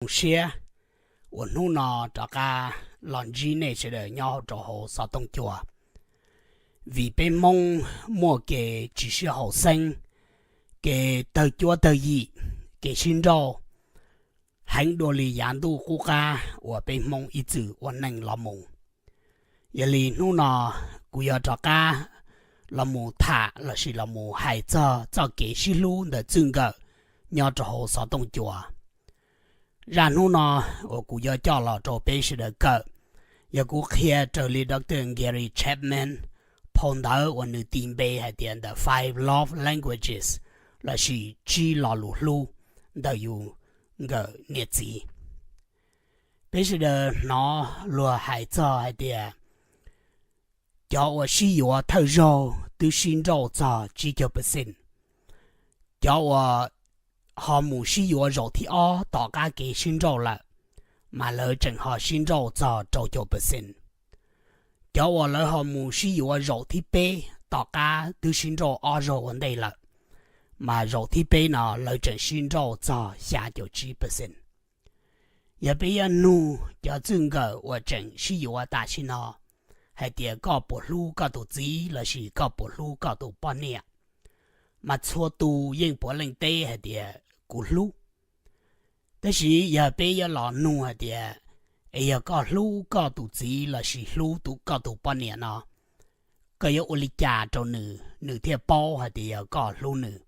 zoo siab uas hnub no rov qab los ntsib nej sawv daws nyob rau hauv xov tooj cua. Vim peb Hmoob muaj kev tsis sib haum xeeb, kev tawg cuab tawg yim, kev sib nrauj heev dua li yav ntuj qub qab uas peb Hmoob ib txwm ua neej los mus. Yog li hnub no kuv yuav rov qab los mus tham lossis los mus hais txog txoj kev sib hlub ntawm txij nkawm nyob rau hauv xov tooj cua. Zaj hnub no uas kuv yuav coj los rau peb sawv daws kawm, yog kuv qhia raws li Doctor Gary Chapman phau ntawv uas nws tis npe hais tias The Five Love Languages lossis Tsib Lo Lus Hlub ntawm yus nkawm niam txiv. Peb sawv daws hnov luag hais txog hais tias cov uas sib yuav thawj zaug twb sib nrauj txog tsib caug percent. Cov uas ho mus sib yuav zaum thib ob tom qab kev sib nrauj lawm, mas lawv tseem ho sib nrauj txog rau caum percent. Cov uas lawv ho mus sib yuav zaum thib peb tom qab twb sib nrauj ob zaug ua ntej lawm, mas zaum thib peb no lawv tseem sib nrauj txog xya caum tsib percent. Yog peb yuav nug cov txij nkawm uas tseem sib yuav tam sim no hais tias koj puas hlub koj tus txiv lossis koj puas hlub koj tus poj niam, mas txhua tus yeej puav leej teb hais tias kuv hlub. Tab sis yog peb yuav los nug hais tias, es yog koj hlub koj tus txiv lossis hlub tus koj tus poj niam no, koj yuav ua li cas rau nws, nws thiaj paub hais tias yog koj hlub nws?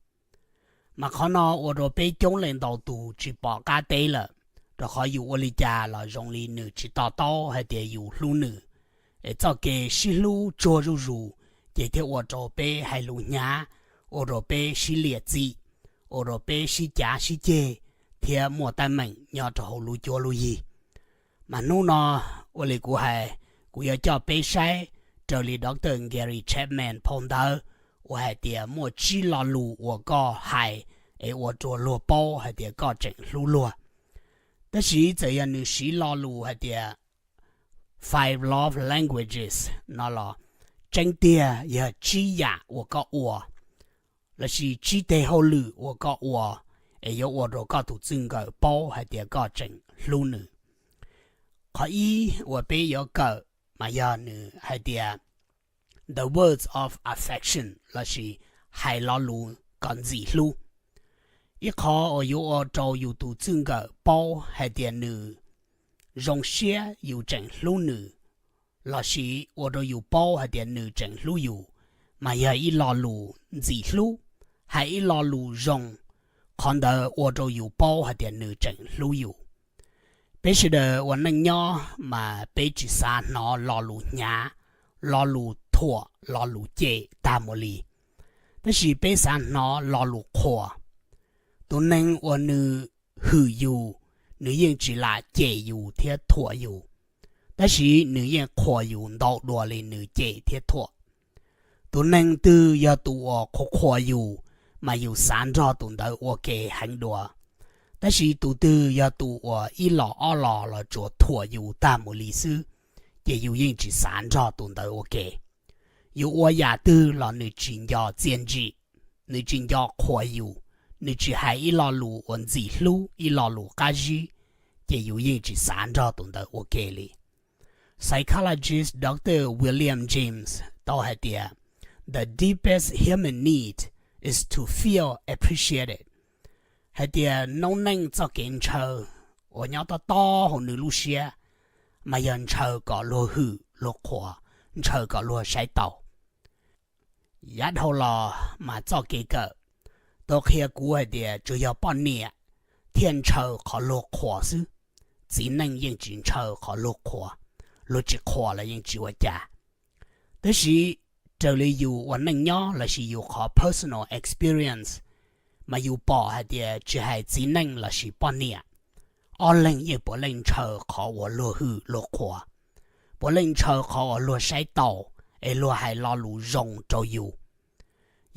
Mas qhov no ua rau peb coob leej ntau tus tsis pom qab teb lawm, rau qhov yus ua li cas los zoo li nws tsis to taub hais tias yus hlub nws. Es txoj kev sib hlub tsuag zuj zus, ces thiaj ua rau peb hais lus hnyav, ua rau peb sib liam txim, ua rau peb sib cav sib ceg, thiab muaj teeb meem nyob rau hauv lub cuab lub yig. Mas hnub no, ua li kuv hais, kuv yuav coj peb saib raws li Doctor Gary Chapman phau ntawv uas hais tias muaj tsib lo lus uas koj hais es ua rau luag paub hais tias koj tseem hlub luag. Tab sis txawm yog nws siv lo lus hais tias Five Love Languages no los, tseeb tiag yog tsib yam uas koj ua lossis tsib teg hauj lwm uas koj ua es yuav ua rau koj tus txij nkawm paub hais tias koj tseem hlub nws. Qhov ib uas peb yuav kawm mas yog nws hais tias the words of affection lossis hais lo lus kom ntxim hlub. Ib qho uas yuav ua rau yus tus txij nkawm paub hais tias nws zoo siab yus tseem hlub nws, lossis ua rau yus paub hais tias nws tseem hlub yus, mas yog ib lo lus ntxim hlub, hais ib lo lus zoo, qhov ntawd ua rau yus paub hais tias nws tseem hlub yus. Peb sawv daws ua neej nyob mas peb tsis xav hnov lo lus hnyav, lo lus thuam, lo lus cem tag mus li. Tab sis peb xav hnov lo lus qhuas. Tus neeg uas nws hwm yus, nws yeej tsis lam cem yus thiab thuam yus, tab sis nws yeej qhuas yus ntau dua li nws cem thiab thuam. Tus neeg twg yog tus uas qhuas qhuas yus, mas yus xav nrog tus ntawd ua ke heev dua. Tab sis tus twg yog tus uas ib los ob los los tsuas thuam yus tag mus li xwb, ces yus yeej tsis xav nrog tus ntawd ua ke. Yus ua yam twg los nws tsis nco txiaj ntsim, nws tsis nco qhuas yus, nws tsis hais ib lo lus uas ntxim hlub, ib lo lus qab zib, ces yus yeej tsis xav nrog tus ntawd ua ke li. Psychologist Doctor William James tau hais tias, the deepest human need is to feel appreciated. Hais tias noob neej txoj kev ntshaw uas nyob tob tob hauv nws lub siab, mas yog ntshaw kom luag hwm luag qhuas, ntshaw kom luag saib taus. Yav dhau los mas txoj kev kawm tau qhia kuv hais tias tsuas yog poj niam thiaj ntshaw qhov luag qhuas xwb, txiv neej yeej tsis ntshaw qhov luag qhuas, luag tsis qhuas los yeej tsis ua cas. Tab sis raws li yus ua neej nyob lossis yus qhov personal experience, mas yus pom hais tias tsis hais txiv neej lossis poj niam, ob leeg yeej puav leej ntshaw qhov uas luag hwm luag qhuas, puav leej ntshaw qhov uas luag saib taus es luag hais lo lus zoo rau yus.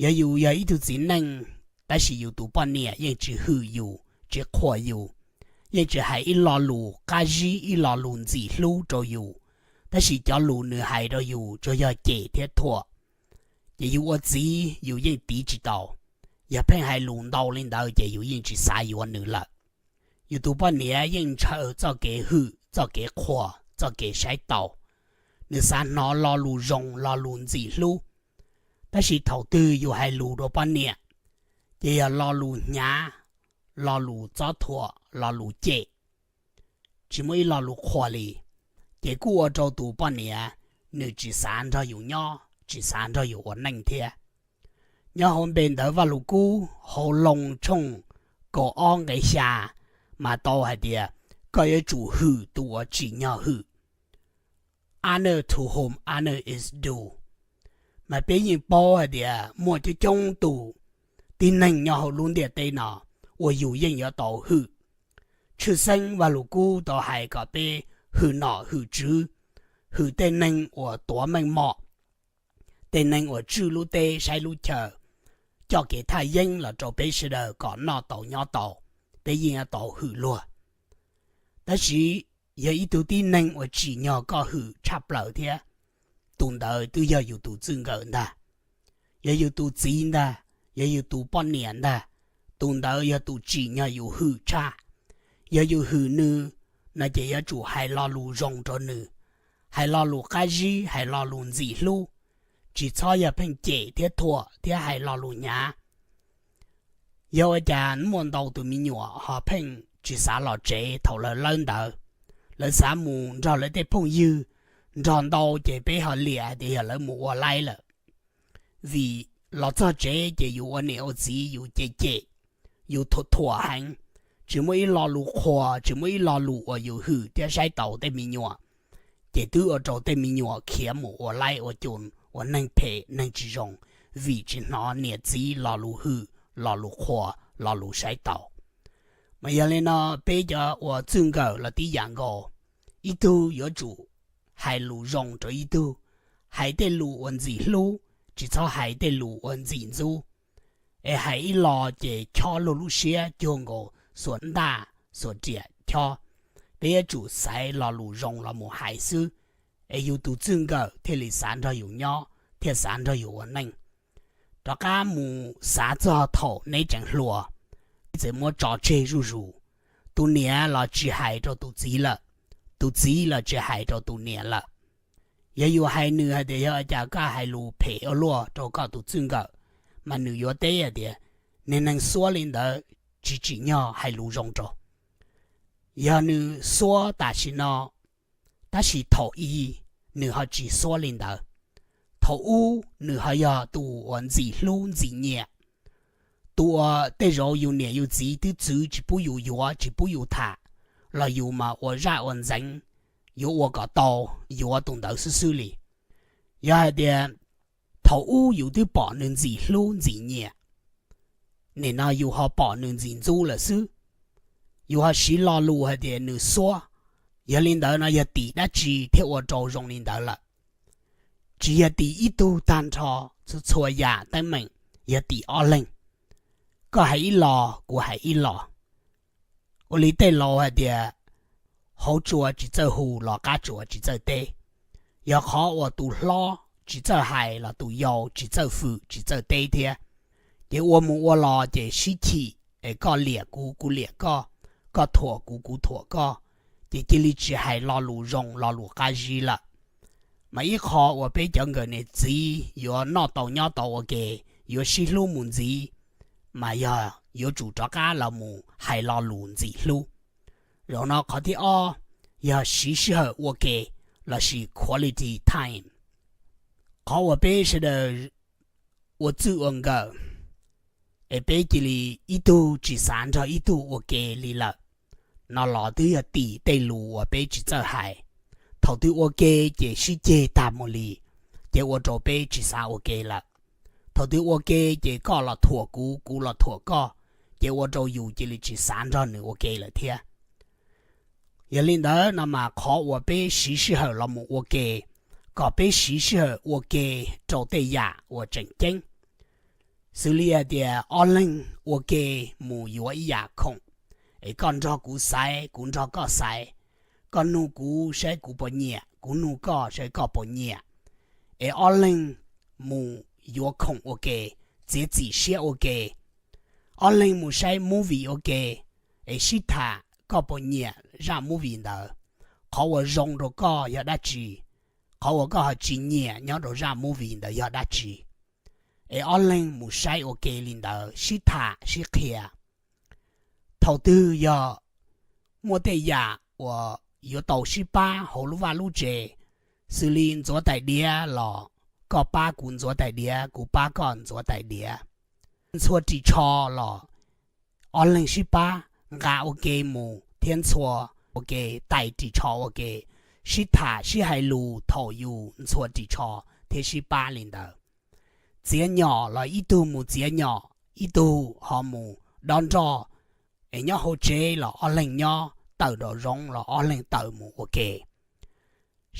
Yog yus yog ib tug txiv neej, tab sis yus tus poj niam yeej tsis hwm yus, tsis qhuas yus, yeej tsis hais ib lo lus qab zib, ib lo lus ntxim hlub rau yus, tab sis cov lus nws hais rau yus tsuas yog cem thiab thuam, ces yus ua txiv yus yeej tiv tsis tau. Yog pheej hais lus ntau li ntawd ces yus yeej tsis xav yuav nws lawm. Yus tus poj niam yeej ntshaw txoj kev hwm, txoj kev qhuas, txoj kev saib taus. Nws xav hnov lo lus zoo, lo lus ntxim hlub. Tab sis thaum twg yus hais lus rau poj niam, ces yog lo lus hnyav, lo lus txob thuam, lo lus cem, tsis muaj ib lo lus qhuas li, ces kuj ua rau tus poj niam nws tsis xav nrog yus nyob, tsis xav nrog yus ua neej thiab. Nyob hauv npe ntawv Vaj Lug Kub hauv Loos tshooj kaum ob nqe xya mas tau hais tias koj yuav tsum hwm tus uas tsim nyog hwm. Honor to whom honor is due. Mas peb yeej paub hais tias muaj coob coob tus tib neeg nyob hauv lub ntiaj teb no uas yus yeej yuav tau hwm. Tshwj xeeb Vaj Lug Kub tau hais kom peb hwm nom hwm tswv, hwm tej neeg uas tuav meej mom, tej neeg uas tswj lub teb saib lub chaw, coj kev thaj yeeb los rau peb sawv daws kom noj tau nyob tau, peb yeej yuav tau hwm luag. Tab sis yog ib tug tib neeg uas tsim nyog koj hwm tshaj plaws thiab, tus ntawd twb yog yus tus txij nkawm ntag, yog yus tus txiv ntag, yog yus tus poj niam ntag, tus ntawd yog tus tsim nyog yus hwm tshaj. Yog yus hwm nws no ces yuav tsum hais lo lus zoo rau nws, hais lo lus qab zib, hais lo lus ntxim hlub, tsis txhob yog pheej cem thiab thuam thiab hais lo lus hnyav. Yog ua cas muaj ntau tus me nyuam ho pheej tsis xav los tsev thaum lawv lawb ntawd, lawv xav mus nrog lawv tej phooj ywg nrog ntau, ces peb ho liam hais tias yog lawv mus ua laib lawm. Vim los txog tsev ces yus ua niam ua txiv yus cem cem, yus thuam thuam heev, tsis muaj ib lo lus qhuas, tsis muaj ib lo lus uas yus hwm thiab saib taus tej me nyuam, ces twb ua rau tej me nyuam khiav mus ua laib ua cum, ua neeg phem neeg tsis zoo, vim tsis hnov niam txiv lo lus hwm, lo lus qhuas, lo lus saib taus. Mas yog li no peb cov uas txij nkawm los tib yam nkaus, ib tug yuav tsum hais lus zoo rau ib tug, hais tej lus uas ntxim hlub, tsis txhob hais tej lus uas ntxim ntxub. Es hais ib lo ces chob luag lub siab cuag nkaus xuas ntaj xuas riam chob. Peb yuav tsum xaiv lo lus zoo los mus hais xwb, es yus tus txij nkawm thiaj li xav nrog yus nyob, thiaj xav nrog yus ua neej. Rov qab mus xav txog thaum neb tseem hluas, neb txawm muab tso tseg zuj zus, tus niam los tsis hais rau tus txiv lawm, tus txiv los tsis hais rau tus niam lawm. Yog yus hais nws hais tias yog ua cas koj hais lus phem ua luaj rau koj tus txij nkawm, mas nws yuav teb hais tias, niag neeg xuab li ntawd tsis tsim nyog hais lus zoo rau. Yog nws xuab tam sim no, tab sis thaum i nws ho tsis xuab li ntawd. Thaum ub nws ho yog tus uas ntxim hlub ntxim nyiam, tus uas tej zaum yus niam yus txiv twb txwv tsis pub yus yuav, tsis pub yus tham, los yus mas ua zaj ua ntxeev, yuav ua kom tau, yuav tus ntawd xwb xwb li. Yog hais tias thaum ub yus twb pom nws ntxim hlub ntxim nyiam, nim no yus ho pom nws ntxim ntxub lawm xwb, yus ho siv lo lus hais tias nws xuab. Yog li ntawd no yog tim dab tsi thiaj ua rau zoo li ntawd lawm? Tsis yog tim ib tug tag nrho, txhua txhua yam teeb meem yog tim ob leeg. Koj hais ib lo, kuv hais ib lo. Ua li tej laus hais tias, hauv tsua tsis txawj hu los qab tsua tsis txawj teb. Yog qhov uas tus hlob tsis txawj hais los tus yau tsis txawj fwm tsis txawj teb thiab. Ces ua mus ua los ces sib chim, es koj liam kuv, kuv liam koj, koj thuam kuv, kuv thuam koj, ces cia li tsis hais lo lus zoo lo lus qab zib lawm. Mas ib qho uas peb cov nkawm niam txiv yuav noj tau nyob tau ua ke, yuav sib hlub mus ntxiv, mas yog yuav tsum rov qab los mus hais lo lus ntxim hlub. Zaum no qhov thib ob yog siv sij hawm ua ke, lossis quality time. Qhov uas peb sawv daws ua txij ua nkawm, es peb cia li ib tug tsis xav nrog ib tug ua ke li lawm, no los twb yog tim tej lus uas peb tsis txawj hais. Thaum twg ua ke ces sib ceg tag mus li, ces ua rau peb tsis xav ua ke lawm. Thaum twg ua ke ces koj los thuam kuv, kuv los thuam koj, ces ua rau yus cia li tsis xav nrog nws ua ke lawm thiab. Yog li ntawd no mas qhov uas peb siv sij hawm los mus ua ke, kom peb siv sij hawm ua ke rau tej yam uas tseem ceeb. Xws li hais tias ob leeg ua ke mus yuav ib yam khoom, es koj nrog kuv xaiv, kuv nrog koj xaiv, koj nug kuv saib kuv puas nyiam, kuv nug koj saib koj puas nyiam, es ob leeg mus yuav khoom ua ke, txiav txim siab ua ke, ob leeg mus saib movie ua ke, es sib tham koj puas nyiam zaj movie ntawd? Qhov uas zoo rau koj yog dab tsi? Qhov uas koj ho tsis nyiam nyob rau zaj movie ntawd yog dab tsi? Es ob leeg mus saib ua ke li ntawd, sib tham sib qhia. Thaum twg yog muaj tej yam uas yuav tau sib pab hauv lub vaj lub tsev, xws li ntxuav tais diav los koj pab kuv ntxuav tais diav, kuv pab koj ntxuav tais diav, ntxhua ris tsho los ob leeg sib pab nqa ua ke mus thiab ntxhua ua ke, tais ris tsho ua ke, sib tham sib hais lus thaum yus ntxhua ris tsho thiab sib pab li ntawd. Txiav nyom los ib tug mus txiav nyom, ib tug ho mus dob nroj, es nyob hauv tsev los ob leeg nyob, tawm nraum zoov los ob leeg tawm mus ua ke.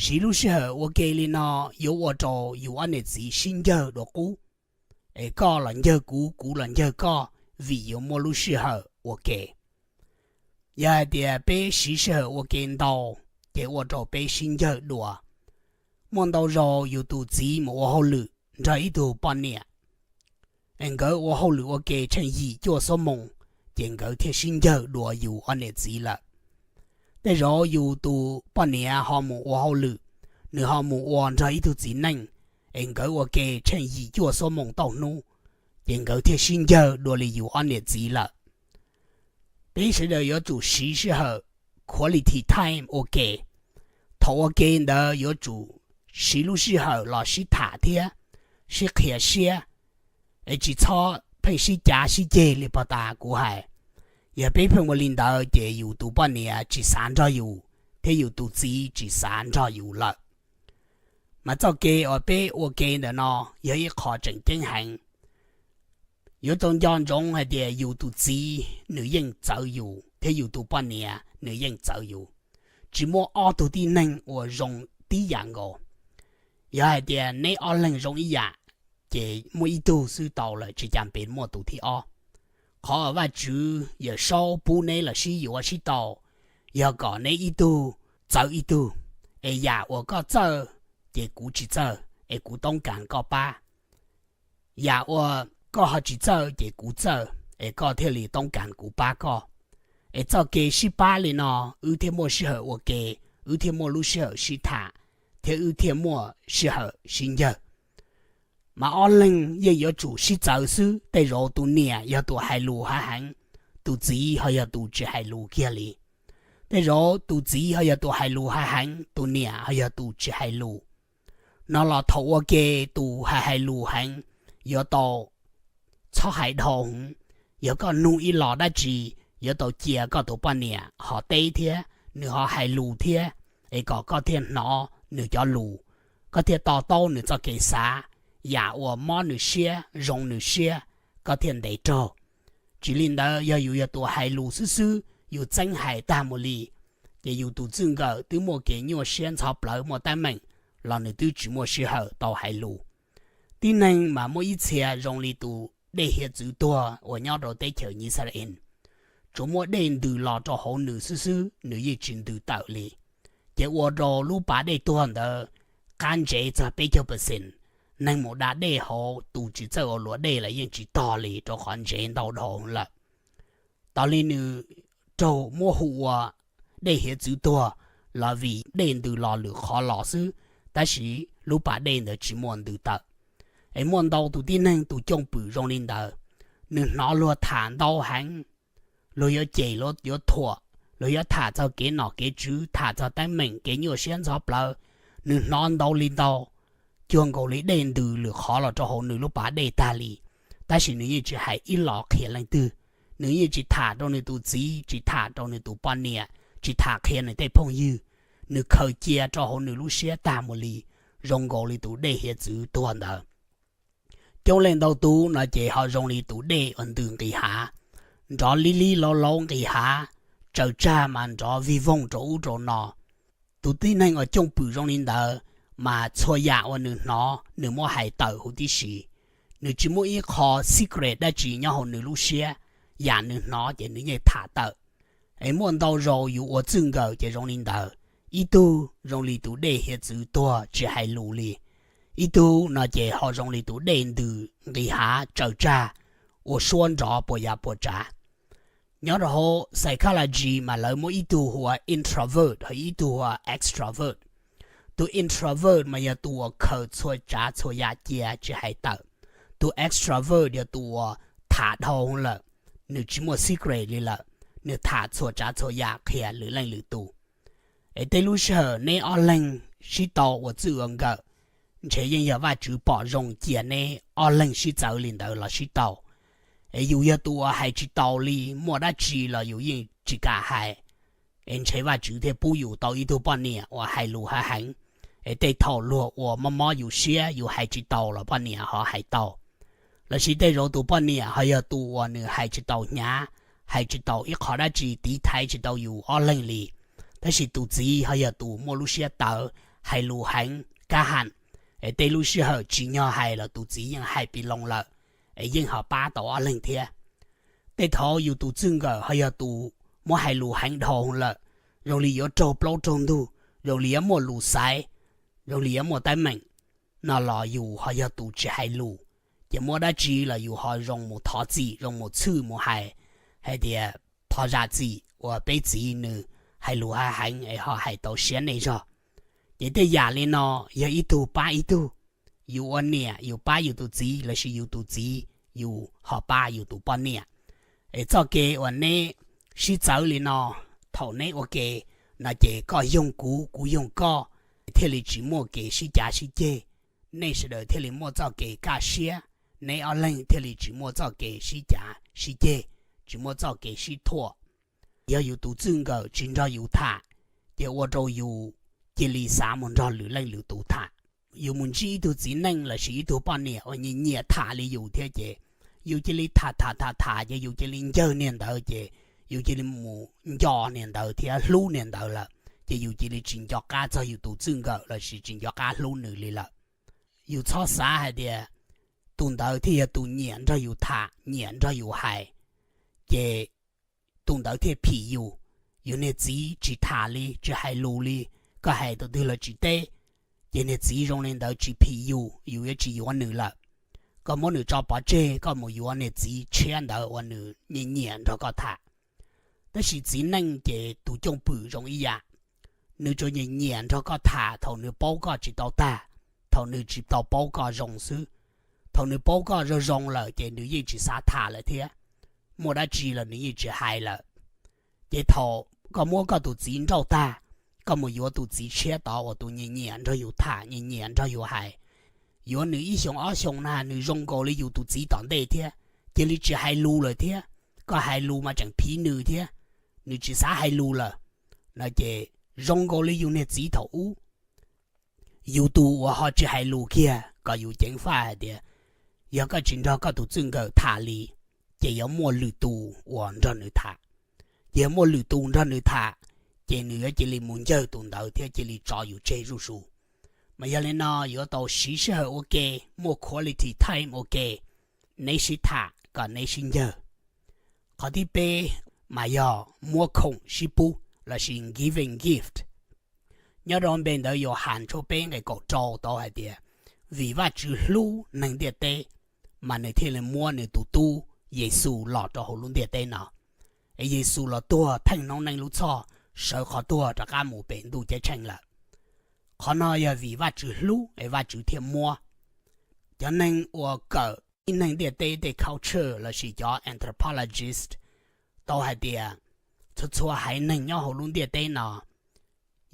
Siv lub sij hawm ua ke li no yuav ua rau yus ob niam txiv sib ncawg dua qub, es koj los ncawg kuv, kuv los ncawg koj, vim yuav muaj lub sij hawm ua ke. Yog hais tias peb siv sij hawm ua ke ntau, ces ua rau peb sib ncawg dua. Muaj ntau zaus yus tus txiv mus ua hauj lwm nrog ib tug poj niam, es nkawd ua hauj lwm ua ke tsheej yim cuaj xuab moos, ces nkawd thiaj sib ncawg dua yus ob niam txiv lawm. Tej zaum yus tus poj niam ho mus ua hauj lwm, nws ho mus ua nrog ib tug txiv neej, es nkawd ua ke tsheej yim cuaj xuab moos tauj hnub, ces nkawd thiaj sib ncawg dua li yus ob niam txiv lawm. Peb sawv daws yuav tsum siv sij hawm, quality time, ua ke. Thaum ua ke ntawd yuav tsum siv lub sij hawm los sib tham thiab sib qhia siab, es tsis txhob pheej sib cav sib ceg li pog tas kuv hais. Yog peb pheej ua li ntawd ces yus tus poj niam tsis xav nrog yus thiab yus tus txiv tsis xav nrog yus lawm. Mas txoj kev uas peb ua ke ntawm no yog ib qho tseem ceeb heev. Yuav tau nco ntsoov hais tias yus tus txiv nws yeej txawv yus thiab yus tus poj niam nws yeej txawv yus. Tsis muaj ob tug tib neeg uas zoo tib yam nkaus. Yog hais tias neb ob leeg zoo ib yam, ces muaj ib tug xwb tau lawm, tsis cam pes muaj tus thib ob. Qhov uas Vajtswv Yawm Saub pub neb los sib yuav sib tau, yog kom neb ib tug txawv ib tug, es yam uas koj txawj ces kuv tsis txawj, es kuv toob kas koj pab. Yam uas koj ho tsis txawj ces kuv txawj, es koj thiaj li toob kas kuv pab koj. Es txoj kev sib pab li no, wb thiaj muaj sij hawm ua ke, wb thiaj muaj lub sij hawm sib tham, thiab wb thiaj muaj sij hawm sib ncawg. Mas ob leeg yeej yuav tsum sib txawv xwb. Tej zaum tus niam yog tus hais lus hav heev, tus txiv ho yog tus tsis hais lus kiag li. Tej zaum tus txiv ho yog tus hais lus hav heev, tus niam ho yog tus tsis hais lus. No los thaum ua ke, tus hais hais lus heev yuav tau txhob hais dhau heev. Yog koj nug ib los dab tsi, yuav tau cia koj tus poj niam ho teb thiab, nws ho hais lus thiab, es kom koj thiaj hnov nws cov lus, koj thiaj to taub nws txoj kev xav, yam uas mob nws siab, zoo nws siab, koj thiaj ntes raug. Tsis li ntawd, yog yus yog tus hais lus xwb xwb, yus txeeb hais tag mus li, ces yus tus txij nkawm twb muaj kev nyuaj siab ntxhov plawv, muaj teeb meem, los nws twb tsis muaj sij hawm tau hais lus. Tib neeg mas muaj ib txhia zoo li tus dej hiav txwv tuag uas nyob rau teb chaws Yixalayees, tsuas muaj dej ntws los rau hauv nws xwb xwb, nws yeej tsis ntws tawm li. Ces ua rau lub pas dej tuag ntawd qab ntsev txog peb caug percent, neeg mus da dej hauv, tus tsis txawj ua luam dej los yeej tsis tog li, rau qhov ntsev ntau dhau lawm. Tas li nws raug muab hu ua dej hiav txwv tuag, los vim dej ntws los lwm qhov los xwb, tab sis lub pas dej ntawd tsis muaj ntws tawm. Es muaj ntau tus tib neeg tus cooj pwm zoo li ntawd, nws hnov luag tham ntau heev, luag yuav cem, luag yuav thuam, luag yuav tham txog kev nom kev tswv, tham txog teeb meem, kev nyuaj siab ntxhov plawv, nws hnov ntau li ntau, cuag nkaus li dej ntws lwm qhov los rau hauv nws lub pas dej tag li. Tab sis nws yeej tsis hais ib los qhia leej twg, nws yeej tsis tham rau nws tus txiv, tsis tham rau nws tus poj niam, tsis tham qhia nws tej phooj ywg, nws khaws cia rau hauv nws lub siab tag mus li, zoo nkaus li tus dej hiav txwv tuag ntawd. Coob leej ntau tus no ces ho zoo li tus dej uas ntws nqis hav, nrov lib lib laub laub nqis hav, tsaws tsag mas nrov vig voog rau ub rau no. Tus tib neeg uas cooj pwm zoo li ntawd, mas txhua yam uas nws hnov nws muab hais tawm huv tib si. Nws tsis muaj ib qho secret dab tsi nyob hauv nws lub siab, yam nws hnov ces nws yeej tham tawm. Es muaj ntau zaus yus ua txij nkawm ces zoo li ntawd, ib tug zoo li tus dej hiav txwv tuag tsis hais lus li, ib tug no ces ho zoo li tus dej ntws nqis hav tsaws tsag, ua suab nrov puas yav puas tsav. Nyob rau hauv psychology mas lawv muaj ib tug hu ua introvert ho ib tug hu ua extrovert. Tus introvert mas yog tus uas khaws txhua tsav txhua yam cia tsis hais tawm. Tus extrovert yog tus uas tham dhau lawm, nws tsis muaj secret li lawm, nws tham txhua tsav txhua yam qhia lwm leej lwm tus. Es tej lub sij hawm neb ob leeg sib tau ua txwj ua nkawm, ntshe yeej yog Vajtswv pom zoo cia neb ob leeg sib txawv li ntawd los sib tau. Es yus yog tus uas hais tsis taus li, muaj dab tsi los yus yeej tsis kam hais. Es ntshe Vajtswv thiaj pub yus tau ib tug poj niam uas hais lus hav heev. Es tej thaum luag ua mob mob yus siab, yus hais tsis taus los poj niam ho hais tau. Lossis tej zaum tus poj niam ho yog tus uas nws hais tsis taus hnyav, hais tsis taus ib qho dab tsi, tiv thaiv tsis tau yus ob leeg li. Tab sis tus txiv ho yog tus muaj lub siab tawv, hais lus heev, kab ham. Es tej lub sij hawm tsim nyog hais los tus txiv yeej hais pis loo lawm, es yeej ho pab tau ob leeg thiab. Tej thaum yus tus txwj nkawm ho yog tus muab hais lus heev dhau lawm, zoo li yuav raug plaub raug ntug, zoo li yuav muaj lus xaiv, zoo li yuav muaj teeb meem, no los yus ho yog tus tsis hais lus. Ces muaj dab tsi los yus ho zoo mus thov txim, zoo mus txhwj mus hais, hais tias, thov zam txim uas peb txiv nws hais lus hav heev es ho hais tau siab nej zog. Ces tej yam li no yog ib tug pab ib tug. Yus ua niam yus pab yus tus txiv lossis yus tus txiv yus ho pab yus tus poj niam. Es txoj kev uas neb sib txawv li no, thaum neb ua ke no ces koj yoog kuv, kuv yoog koj, thiaj li tsis muaj kev sib cav sib ceg. Nej sawv daws thiaj li muaj txoj kev kaj siab, neb ob leeg thiaj li tsis muaj txoj kev sib cav sib ceg, tsis muaj txoj kev sib thuam. Yog yus tus txwj nkawm tsis nrog yus tham, ces ua rau yus cia li xav mus nrog lwm leej lwm tus tham. Yus mus ntsib ib tug txiv neej lossis ib tug poj niam uas nyiam nyiam tham li yus thiab ces yus cia li tham tham tham tham ces yus cia li ncawg niag ntawd ces yus cia li mus nco niag ntawd thiab hlub niag ntawd lawm, ces yus cia li tsis nco qab txog yus tus txwj nkawm lossis tsis nco qab hlub nws li lawm. Yus txhob xav hais tias tus ntawd thiaj yog tus nyiam nrog yus tham, nyiam nrog yus hais, ces tus ntawd thiaj phim yus. Yus niag txiv tsis tham li, tsis hais lus li, koj hais tus twg los tsis teb, ces niag txiv zoo li ntawd tsis phim yus, yus yuav tsis yuav nws lawm. Koj muab nws tso pov tseg, koj mus yuav niag txiv tshiab ntawd uas nws nyiam nyiam nrog koj tham. Tab sis txiv neej ces tus cwj pwm zoo ib yam, nws tsuas nyiam nyiam nrog koj tham thaum nws paub koj tsis tau tag, thaum nws tsis tau paub koj zoo xwb. Thaum nws paub koj zoo zoo lawm ces nws yeej tsis xav tham lawm thiab, muaj dab tsi los nws yeej tsis hais lawm. Ces thaum koj muab koj tus txiv nrauj tag, koj mus yuav tus txiv tshiab tod uas tus nyiam nyiam nrog yus tham, nyiam nyiam nrog yus hais, yuav nws ib xyoos ob xyoos na nws zoo nkaus li yus tus txiv tom ntej thiab, cia li tsis hais lus lawm thiab. Koj hais lus mas tseem phiv nws thiab, nws tsis xav hais lus lawm, no ces zoo nkaus li yus niag txiv thaum ub. Yus tus uas ho tsis hais lus kiag kom yus ceev faj hais tias, yog koj tsis nrog koj tus txwj nkawm tham li, ces yuav muaj lwm tus uas nrog nws tham. Ces yog muaj lwm tus nrog nws tham, ces nws yuav cia li mus ncawg tus ntawd thiab cia li tso yus tseg zuj zus. Mas yog li no yuav tau siv sij hawm ua ke, muaj quality time ua ke, neb sib tham kom neb sib ncawg. Qhov thib peb mas yog muab khoom sib pub lossis giving gift. Nyob rau npe ntawv Yauhas tshooj peb nqe kaum rau tau hais tias, vim Vajtswv hlub neeg ntiaj teb, mas nws thiaj li muab nws tus tub Yexus los rau hauv lub ntiaj teb no. Es Yexus los tuag theej noob neej lub txhoj, sawv qhov tuag rov qab mus pem ntuj ceeb tsheej lawm. Qhov no yog vim Vajtswv hlub es Vajtswv thiaj muab. Cov neeg uas kawm ib neeg ntiaj teb tej culture lossis cov anthropologist tau hais tias, txhua txhua haiv neeg nyob hauv lub ntiaj teb no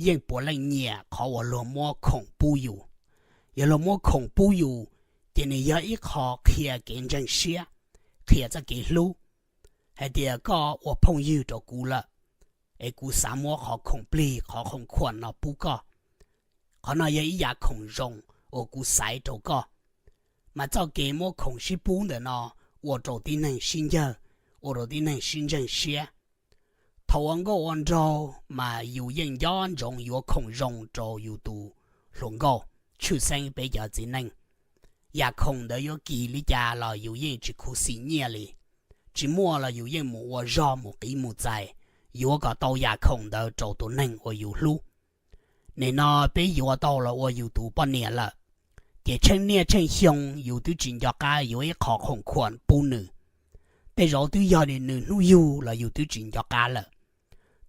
yeej puav leej nyiam qhov uas luag muab khoom pub yus. Yog luag muab khoom pub yus, ces nws yog ib qho qhia kev ntseeg siab, qhia txoj kev hlub, hais tias koj ua phooj ywg rau kuv lawm, es kuv xav muab qhov khoom plig, qhov khoom khuam no pub koj. Qhov no yog ib yam khoom zoo uas kuv xaiv rau koj. Mas txoj kev muab khoom sib pub ntawm no ua rau tib neeg sib ncawg, ua rau tib neeg sib ntseeg siab. Thaum ua nkauj ua nraug mas yus yeej nco ntsoov yuav khoom zoo rau yus tus hluas nkauj, tshwj xeeb peb cov txiv neej. Yam khoom ntawd yuav kim li cas los yus yeej tsis khuv xim nyiaj li. Tsis muaj los yus yeej mus ua zog mus qiv mus txais, yuav kom tau yam khoom ntawd rau tus neeg uas yus hlub. Nim no peb yuav tau los ua yus tus poj niam lawm, ces tsheej niaj tsheej xyoo yus twb tsis nco qab yuav ib qho khoom khuam pub nws. Tej zaum twb yog li nws hnub yug los yus twb tsis nco qab lawm.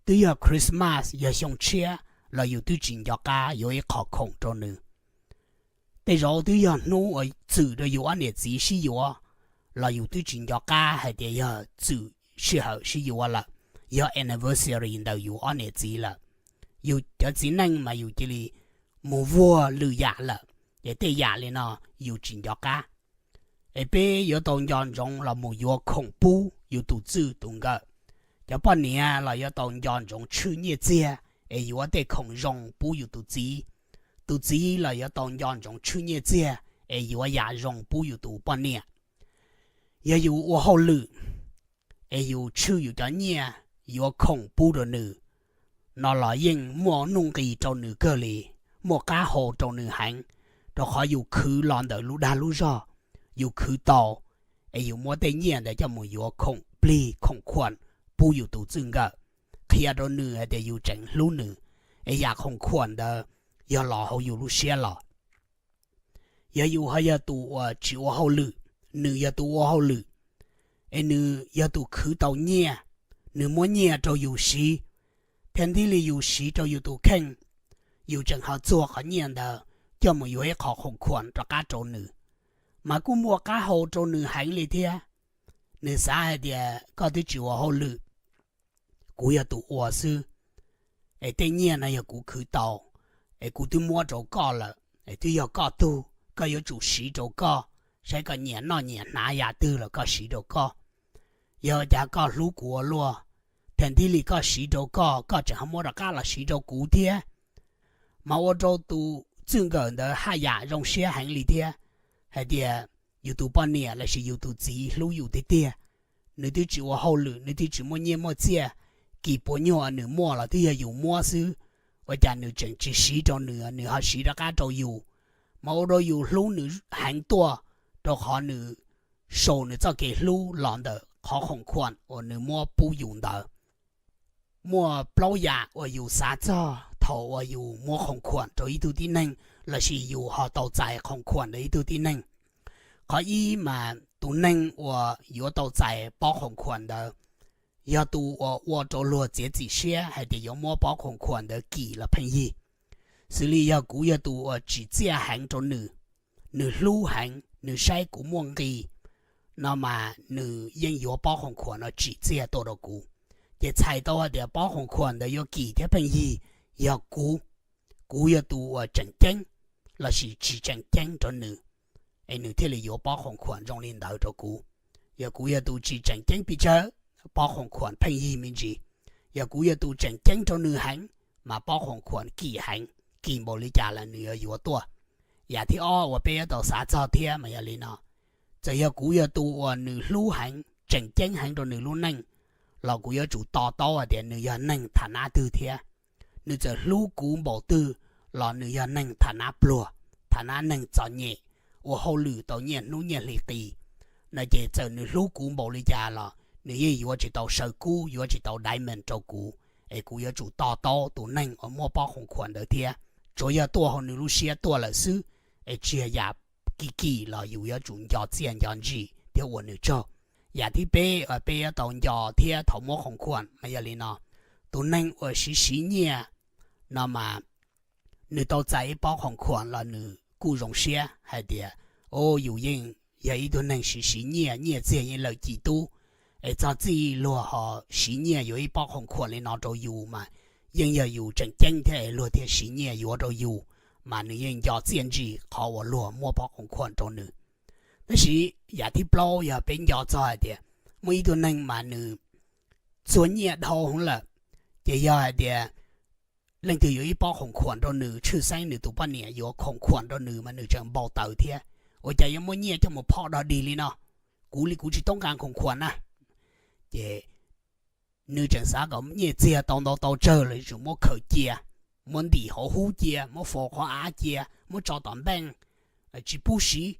Twb yog Christmas, yog xyoo tshiab los yus twb tsis nco qab yuav ib qho khoom rau nws. Tej zaum twb yog hnub uas txwm rau yus ob niam txiv sib yuav los yus twb tsis nco qab hais tias yog txwm sij hawm sib yuav lawm, yog anniversary ntawm yus ob niam txiv lawm. Yus cov txiv neej mas yus cia li mus vuag lwm yam lawm, ces tej yam li no yus tsis nco qab. Es peb yuav tau nco ntsoov los mus yuav khoom pub yus tus txwj tus nkawm. Cov poj niam los yuav tau nco ntsoov tshwj nyiaj txiag es yuav tej khoom zoo pub yus tus txiv. Tus txiv los yuav tau nco ntsoov tshwj nyiaj txiag es yuav yam zoo pub yus tus poj niam. Yog yus ua hauj lwm es yus tshwj yus cov nyiaj yuav khoom pub rau nws no los yeej muaj nuj nqis rau nws kawg li, muaj qab hau rau nws heev, rau qhov yus khwv los ntawm lub dag lub zog, yus khwv tau, es yus muab tej nyiaj ntawd coj mus yuav khoom plig khoom khuam pub yus tus txwj nkawm, qhia rau nws hais tias yus tseem hlub nws, es yam khoom khuam ntawd yog los hauv yus lub siab los. Yog yus ho yog tus uas tsis ua hauj lwm, nws yog tus ua hauj lwm, es nws yog tus khwv tau nyiaj, nws muab nyiaj rau yus siv, thiab ntib li yus siv rau yus tus kheej, yus tseem ho txuag qhov nyiaj ntawd coj mus yuav ib qho khoom khuam rov qab rau nws, mas kuj muaj qab hau rau nws heev li thiab. Nws xav hais tias koj twb tsis ua hauj lwm, kuv yog tus ua xwb, es tej nyiaj no yog kuv khwv tau, es kuv twb muab rau koj lawm, es twb yog koj tug, koj yuav tsum siv rau koj, saib koj nyiam noj nyiam hnav yam twg los koj siv rau koj. Yog cas koj hlub kuv ua luaj, thiab ntib li koj siv rau koj, koj tseem ho muab rov qab los siv rau kuv thiab. Mas ua rau tus txwj nkawm ntawd haj yam zoo siab heev li thiab, hais tias yus tus poj niam lossis yus tus txiv hlub yus tiag tiag. Nws twb tsis ua hauj lwm, nws twb tsis muaj nyiaj muaj txiaj, kis puas nyuag nws muaj los twb yog yus muab xwb, ua cas nws tseem tsis siv rau nws, nws ho siv rov qab rau yus, mas ua rau yus hlub nws heev tuaj, rau qhov nws sau nws txoj kev hlub los ntawm qhov khoom khuam uas nws muab pub yus ntawd. Muaj plaub yam uas yus xav txog thaum uas yus muab khoom khuam rau ib tug tib neeg lossis yus ho tau txais khoom khuam ntawm ib tug tib neeg. Qhov ib mas tus neeg uas yuav tau txais pob khoom khuam ntawd yog tus uas ua rau luag txiav txim siab hais tias yuav muab pob khoom khuam ntawd kis los pheej yig. Xws li yog kuv yog tus uas tsim txiaj heev rau nws, nws hlub heev, nws saib kuv muaj nqis, no mas nws yeej yuav pob khoom khuam no tsim txiaj tuaj rau kuv. Ces txhais tau hais tias pob khoom khuam ntawd yuav kis thiab pheej yig yog kuv, kuv yog tus uas tseem ceeb lossis tsis tseem ceeb rau nws, es nws thiaj li yuav pob khoom khuam zoo li ntawd rau kuv. Yog kuv yog tus tsis tseem ceeb pes tsawg, pob khoom khuam pheej yig me ntsis. Yog kuv yog tus tseem ceeb rau nws heev, mas pob khoom khuam kim heev, kim npaum li cas los nws yuav yuav tuaj. Yam thib ob uas peb yuav tau xav txog thiab mas yog li no: txawm yog kuv yog tus uas nws hlub heev, tseem ceeb heev rau nws lub neej, los kuv yuav tsum to taub hais tias nws yog neeg tham nab twg thiab. Nws txawm hlub kuv npaum twg los nws yog neeg tham nab pluag, tham nab neeg txom nyem, ua hauj lwm tau nyiaj hnub nyiaj hli qis, no ces txawm nws hlub kuv npaum li cas los nws yeej yuav tsis tau saw kub, yuav tsis tau diamond rau kuv, es kuv yuav tsum to taub tus neeg uas muaj pob khoom khuam ntawd thiab. Tsuas yog tuaj hauv nws lub siab tuaj lawm xwb, es tsis yog yam kim kim los yus yuav tsum nco txiaj nco ntsim thiab ua nws tsaug. Yam thib peb uas peb yuav tau nco thiab thaum muab khoom khuam mas yog li no: tus neeg uas siv siv nyiaj no mas nws tau txais ib pob khoom khuam los nws kuj zoo siab hais tias, o, yus yeej yog ib tug neeg siv siv nyiaj, nyiaj txiag yeej lawm cim tub, es txog txij luag ho siv nyiaj yuav ib pob khoom khuam li no rau yus mas yeej yog yus tseem ceeb thiab es luag thiaj siv nyiaj yuav rau yus, mas nws yeej nco txiaj ntsim qhov uas luag muab pob khoom khuam rau nws. Tab sis yam thib plaub yog peb nco txog hais tias muaj ib tug neeg mas nws txuag nyiaj dhau heev lawm, ces yog hais tias leej twg yuav ib pob khoom khuam rau nws, tshwj xeeb nws tus poj niam yuav khoom khuam rau nws mas nws tseem npau taws thiab, ua cas yuav muaj nyiaj coj mus phoj dog dig li no, kuv li kuv tsis toob kas khoom khuam na. Ces nws tseem xav kom nyiaj txiag tau ntau tau tsawg los yuav tsum muab khaws cia, muab ntim hauv hub cia, muab faus qhov av cia, muab tso tom npeej, tsis pub siv,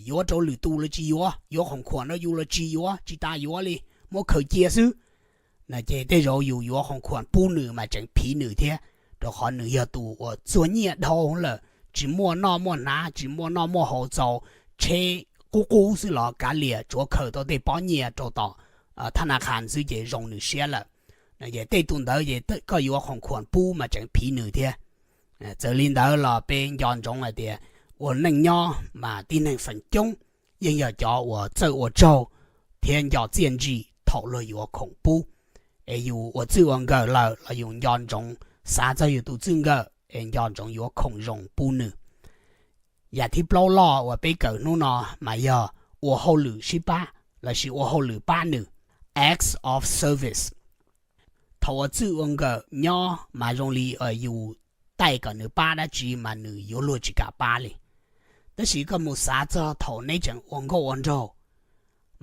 yuav rau lwm tus los tsis yuav, yuav khoom khuam rau yus los tsis yuav, tsis tas yuav li, muab khaws cia xwb. No ces tej zaum yus yuav khoom khuam pub nws mas tseem phiv nws thiab, rau qhov nws yog tus uas txuag nyiaj dhau lawm, tsis muaj noj muaj hnav, tsis muaj noj muaj haus txaus, tsheb qub qub xwb los kav liam, tsuav khaws tau tej pob nyiaj rau tom thab na khas xwb ces zoo nws siab lawm. Tej tus ntawd ces koj yuav khoom khuam pub mas tseem phiv nws thiab. Txawm li ntawd los peb nco ntsoov hais tias ua neej nyob mas tib neeg feem coob yeej yog cov uas txawj ua tsaug thiab nco txiaj ntsim thaum luag yuav khoom pub. Es yus ua txij ua nkawm lawm los yus nco ntsoov xav txog yus tus txij nkawm es nco ntsoov yuav khoom zoo pub nws. Yam thib plaub loj uas peb kawm hnub no mas yog ua hauj lwm sib pab lossis ua hauj lwm pab nws, acts of service. Thaum ua txij ua nkawm nyob mas zoo li yus taij kom nws pab dab tsi mas nws yuav luag tsis kam pab li. Tab sis koj mus xav txog thaum neb tseem ua nkauj ua nraug,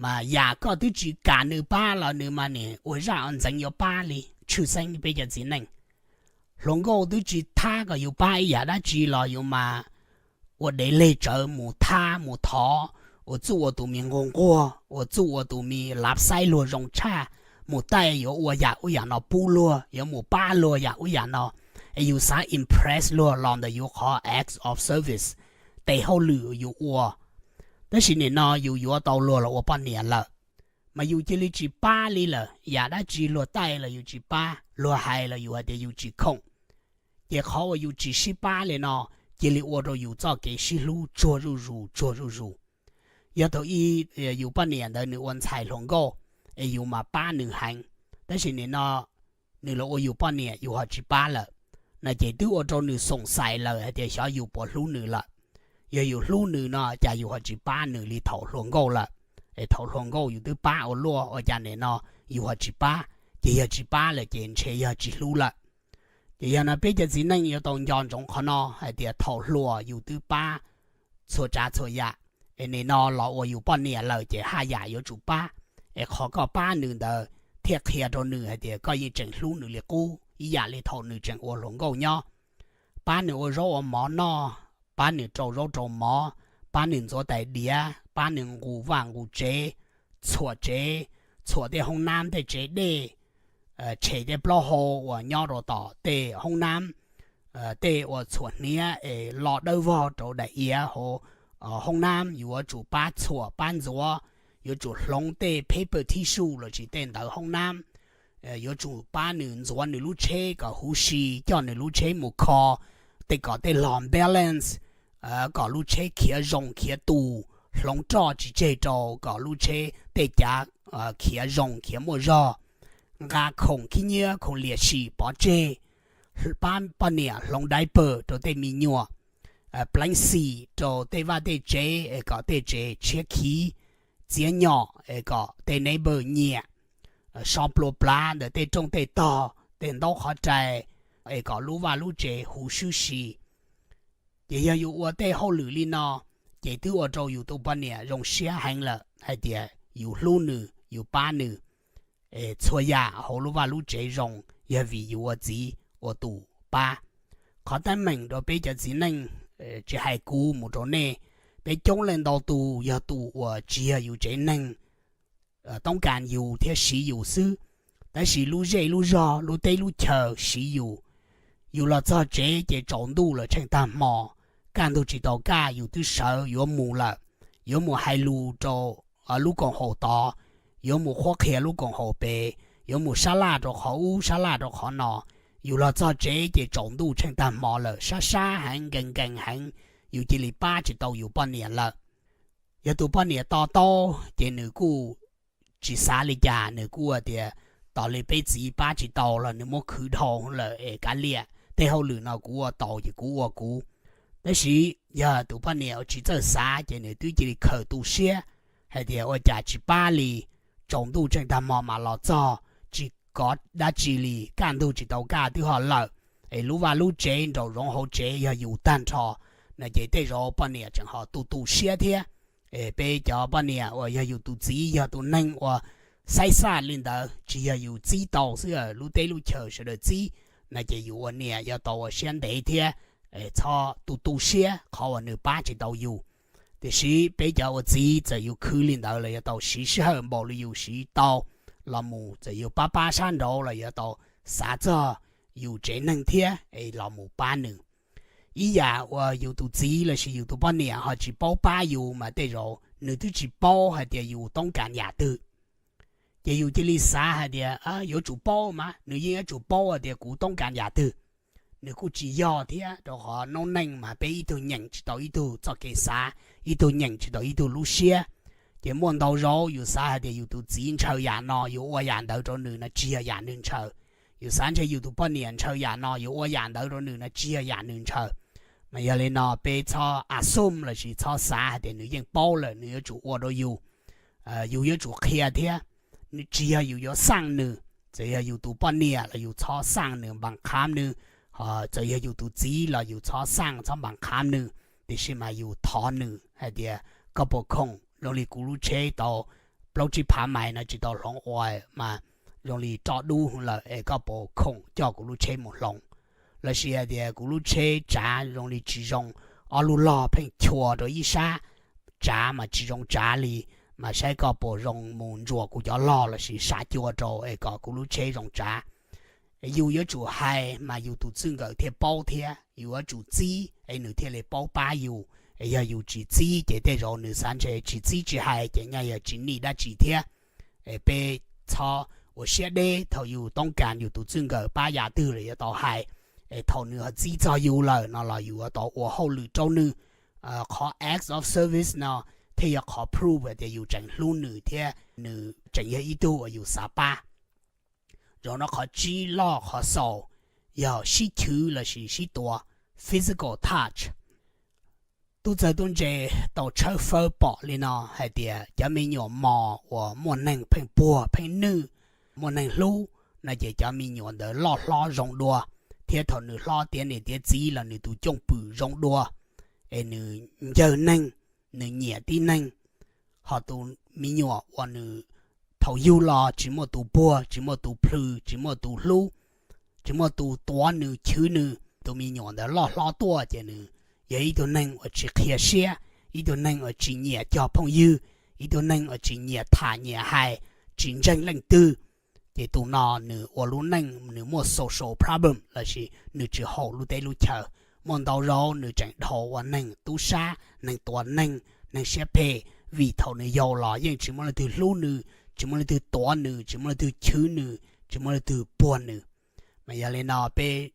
mas yam koj twb tsis kam nws pab los nws mas niam ua zaj ua ntxeev yuav pab li. Tshwj xeeb peb cov txiv neej, hluas nkauj twb tsis thab kom yus pab ib yam dab tsi los yus mas ua dev leg tsawv mus thab mus thov, ua txuj ua tus me nquag nquag, ua txuj ua tus me lav xaib luag zoo tshaj, mus taij yuav ua yam ub yam no pub luag, yuav mus pab luag yam ub yam no, es yus xav impress luag los ntawm yus qhov acts of service, tes hauj lwm yus ua. Tab sis nim no yus yuav tau luag los ua poj niam lawm, mas yus cia li tsis pab li lawm. Yam dab tsi luag taij los yus tsis pab, luag hais los yus hais tias yus tsis khoom. Ces qhov uas yus tsis sib pab li no cia li ua rau yus txoj kev sib hlub tsuag zuj zus tsuag zuj zus. Yog thaum ub yus poj niam ntawd nws ua ntxhais hluas nkauj es yus mas pab nws heev, tab sis nim no nws los ua yus poj niam yus ho tsis pab lawm, no ces twb ua rau nws xoom xais lawm hais tias xyov yus puas hlub nws lawm. Yog yus hlub nws no cas yus ho tsis pab nws li thaum hluas nkauj lawm? Es thaum hluas nkauj yus twb pab ua luaj, ua cas nim no yus ho tsis pab? Ces yog tsis pab lawm ces ntshe yog tsis hlub lawm. Ces yog no peb cov txiv neej yuav tau nco ntsoov qhov no hais tias thaum hluas yus twb pab txhua tsav txhua yam, es nim no los ua yus poj niam lawm ces haj yam yuav tsum pab. Es qhov koj pab nws ntawd thiaj qhia rau nws hais tias koj yeej tseem hlub nws li qub ib yam li thaum nws tseem ua hluas nkauj nyob. Pab nws ua zaub ua mov noj, pab nws rau zaub rau mov, pab nws ntxuav tais diav, pab nws nqus vaj nqus tsev, txhuam tsev, txhuam tej hoob nab tej tsev dej, tshem tej plaub hau uas nyob rau tom tej hoob nab, tej uas txhuam hniav es lo dawb vog rau daim iav hauv hoob nab yuav tsum pab txhuam pab ntxuav, yuav tsum hloov tej paper tissue lossis tej ntawv hoob nab, yuav tsum pab nws ntxuav nws lub tsheb kom huv si, coj nws lub tsheb mus kho tej kom tej log balance, kom lub tsheb khiav zoo khiav tus, hloov roj tsis tseg rau kom lub tsheb tej cav khiav zoo khiav muaj zog, nqa khoom khib nyiab khoom liam sim pov tseg, pab poj niam hloov diaper rau tej me nyuam, pleev xim rau tej vaj tej tsev es kom tej tsev tshiab khiv, txiav nyom es kom tej neighbor nyiam, so plua plav ntawm tej rooj tej tog tej ntaub qhov rai es kom lub vaj lub tsev huv swb si. Ces yog yus ua tej hauj lwm li no, ces twb ua rau yus tus poj niam zoo siab heev lawm hais tias yus hlub nws yus pab nws. Txhua yam hauv lub vaj lub tsev zoo yog vim yus ua txiv ua tus pab. Qhov teeb meem rau peb cov txiv neej, tsis hais kuv mus rau nej, peb coob leej ntau tus yog tus uas tsis yog yus tsev neeg toob kas yus thiab siv yus xwb, tab sis lub zej lub zog lub teb lub chaw siv yus. Yus los txog tsev ces tsaus ntuj lawm tsheej tag hmo, kaj ntug tsis tau kaj yus twb sawv yuav mus lawm, yuav mus hais lus rau lub koom haum tod, yuav mus qhuab qhia lub koom haum pem, yuav mus sab laj rau qhov ub sab laj rau qhov no. Yus los txog tsev ces tsaus ntuj tsheej tag hmo lawm, sab sab heev nkees nkees heev, yus cia li pab tsis tau yus poj niam lawm. Yog tus poj niam to taub ces nws kuj tsis xav li cas, nws kuj tias tos li peb txiv pab tsis tau los nws muab khwv dhau lawm es kav liam, tej hauj lwm no kuv ua tau ces kuv ua kuv. Tab sis yog tus poj niam uas tsis txawj xav ces nws twb cia li khaws tu siab hais tias ua cas tsis pab li, tsaus ntuj tsheej tag hmo mas los txog, tsis kov dab tsi li, kaj ntug tsis tau kaj twb ho lawm, es lub vaj lub tsev nraum zoov hauv tsev yog yus tag nrho, no ces tej zaum poj niam tseem ho tu tu siab thiab. Peb cov poj niam uas yog yus tus txiv yog tus neeg uas xaib xaj li ntawd, tsis yog yus txib tau xwb, lub teb lub chaw sawv daws txib, no ces yus ua niam yuav tau ua siab ntev thiab txhob tu tu siab qhov uas nws pab tsis tau yus. Tiam sis peb cov ua txiv txawm yus khwv li ntawd los yuav tau siv sij hawm npaum li yus siv tau los mus, txawm yus pab pab sab nraud los yuav tau xav txog yus tsev neeg thiab es los mus pab nws. Ib yam uas yus tus txiv lossis yus tus poj niam ho tsis paub pab yus mas tej zaum nws twb tsis paub hais tias yus toob kas yam twg. Ces yus cia li xav hais tias yuav tsum paub mas, nws yeej yuav tsum paub hais tias kuv toob kas yam twg. Nws kuj tsis yog thiab, rau qhov noob neej mas peb ib tug nyeem tsis tau ib tug txoj kev xav, ib tug nyeem tsis tau ib tug lub siab. Ces muaj ntau zaus yus xav hais tias yus tus txiv ntshaw yam no, yus ua yam ntawd rau nws no tsis yog yam nws ntshaw. Yus xav ntshe yus tus poj niam ntshaw yam no, yus ua yam ntawd rau nws no tsis yog yam nws ntshaw. Mas yog li no peb txhob assume lossis txhob xav hais tias nws yeej paub lawm nws yuav tsum ua rau yus. Yus yuav tsum qhia thiab. Tsis yog yus yuav xaj nws, txawm yog yus tus poj niam los yus txhob xaj nws, npam qham nws, txawm yog yus tus txiv los yus txhob xaj txhob npam qham nws, tiam sis mas yus thov nws hais tias koj puas khoom, zoo li kuv lub tsheb tau plaub tsib phav mais no tsis tau hloov ua, mas zoo li roj dub lawm es koj puas khoom coj kuv lub tsheb mus hloov? Lossis hais tias kuv lub tsheb tsav zoo li tsis zoo, ob lub log pheej chua rau ib sab, tsav mas tsis zoo tsav li, mas saib koj puas zoo mus ntsuas kuv cov log lossis sav cua rau es kom kuv lub tsheb zoo tsav. Yus yuav tsum hais mas yus tus txij nkawm thiaj paub thiab, yus yuav tsum txib es nws thiaj li paub pab yus. Yog yus tsis txib ces tej zaum nws xav ntshe tsis txib tsis hais ces nyaj yog tsis nij dab tsi thiab. Peb txhob ua siab deb, thaum yus toob kas yus tus txij nkawm pab yam twg los yuav tau hais. Es thaum nws ho txib txog yus lawm no los yus yuav tau ua hauj lwm rau nws. Qhov acts of service no thiaj yog qhov prove tias yus tseem hlub nws thiab nws tseem yog ib tug uas yus xav pab. Zaum no qhov tsib loj qhov xaus yog sib chwv lossis sib tuav, physical touch. Tub txawg tub ntse tau tshawb fawb pom li no hais tias cov me nyuam mos uas muaj neeg pheej puag pheej nwj, muaj neeg hlub no ces cov me nyuam ntawd loj hlob zoo dua, thiab thaum nws hlob tiav niam tiav txiv los nws tus cwj pwm zoo dua, es nws ncawg neeg, nws nyiam tib neeg. Ho tus me nyuam uas nws thaum yug los tsis muaj tus puag, tsis muaj tus plhws, tsis muaj tus hlub, tsis muaj tus tuav nws chwv nws, tus me nyuam ntawd loj hlob tuaj ces nws yog ib tug neeg uas tsis qhia siab, ib tug neeg uas tsis nyiam cog phooj ywg, ib tug neeg uas tsis nyiam tham nyiam hais, tsis ntseeg leej twg. Ces tus no nws ua lub neej nws muaj social problem lossis nws tsis haum lub teb lub chaw. Muaj ntau zaus nws tseem dhau ua neeg tub sab, neeg tua neeg, neeg siab phem, vim thaum nws yau los yeej tsis muaj leej twg hlub nws, tsis muaj leej twg tuav nws, tsis muaj leej twg chwv nws, tsis muaj leej twg puag nws. Mas yog li no peb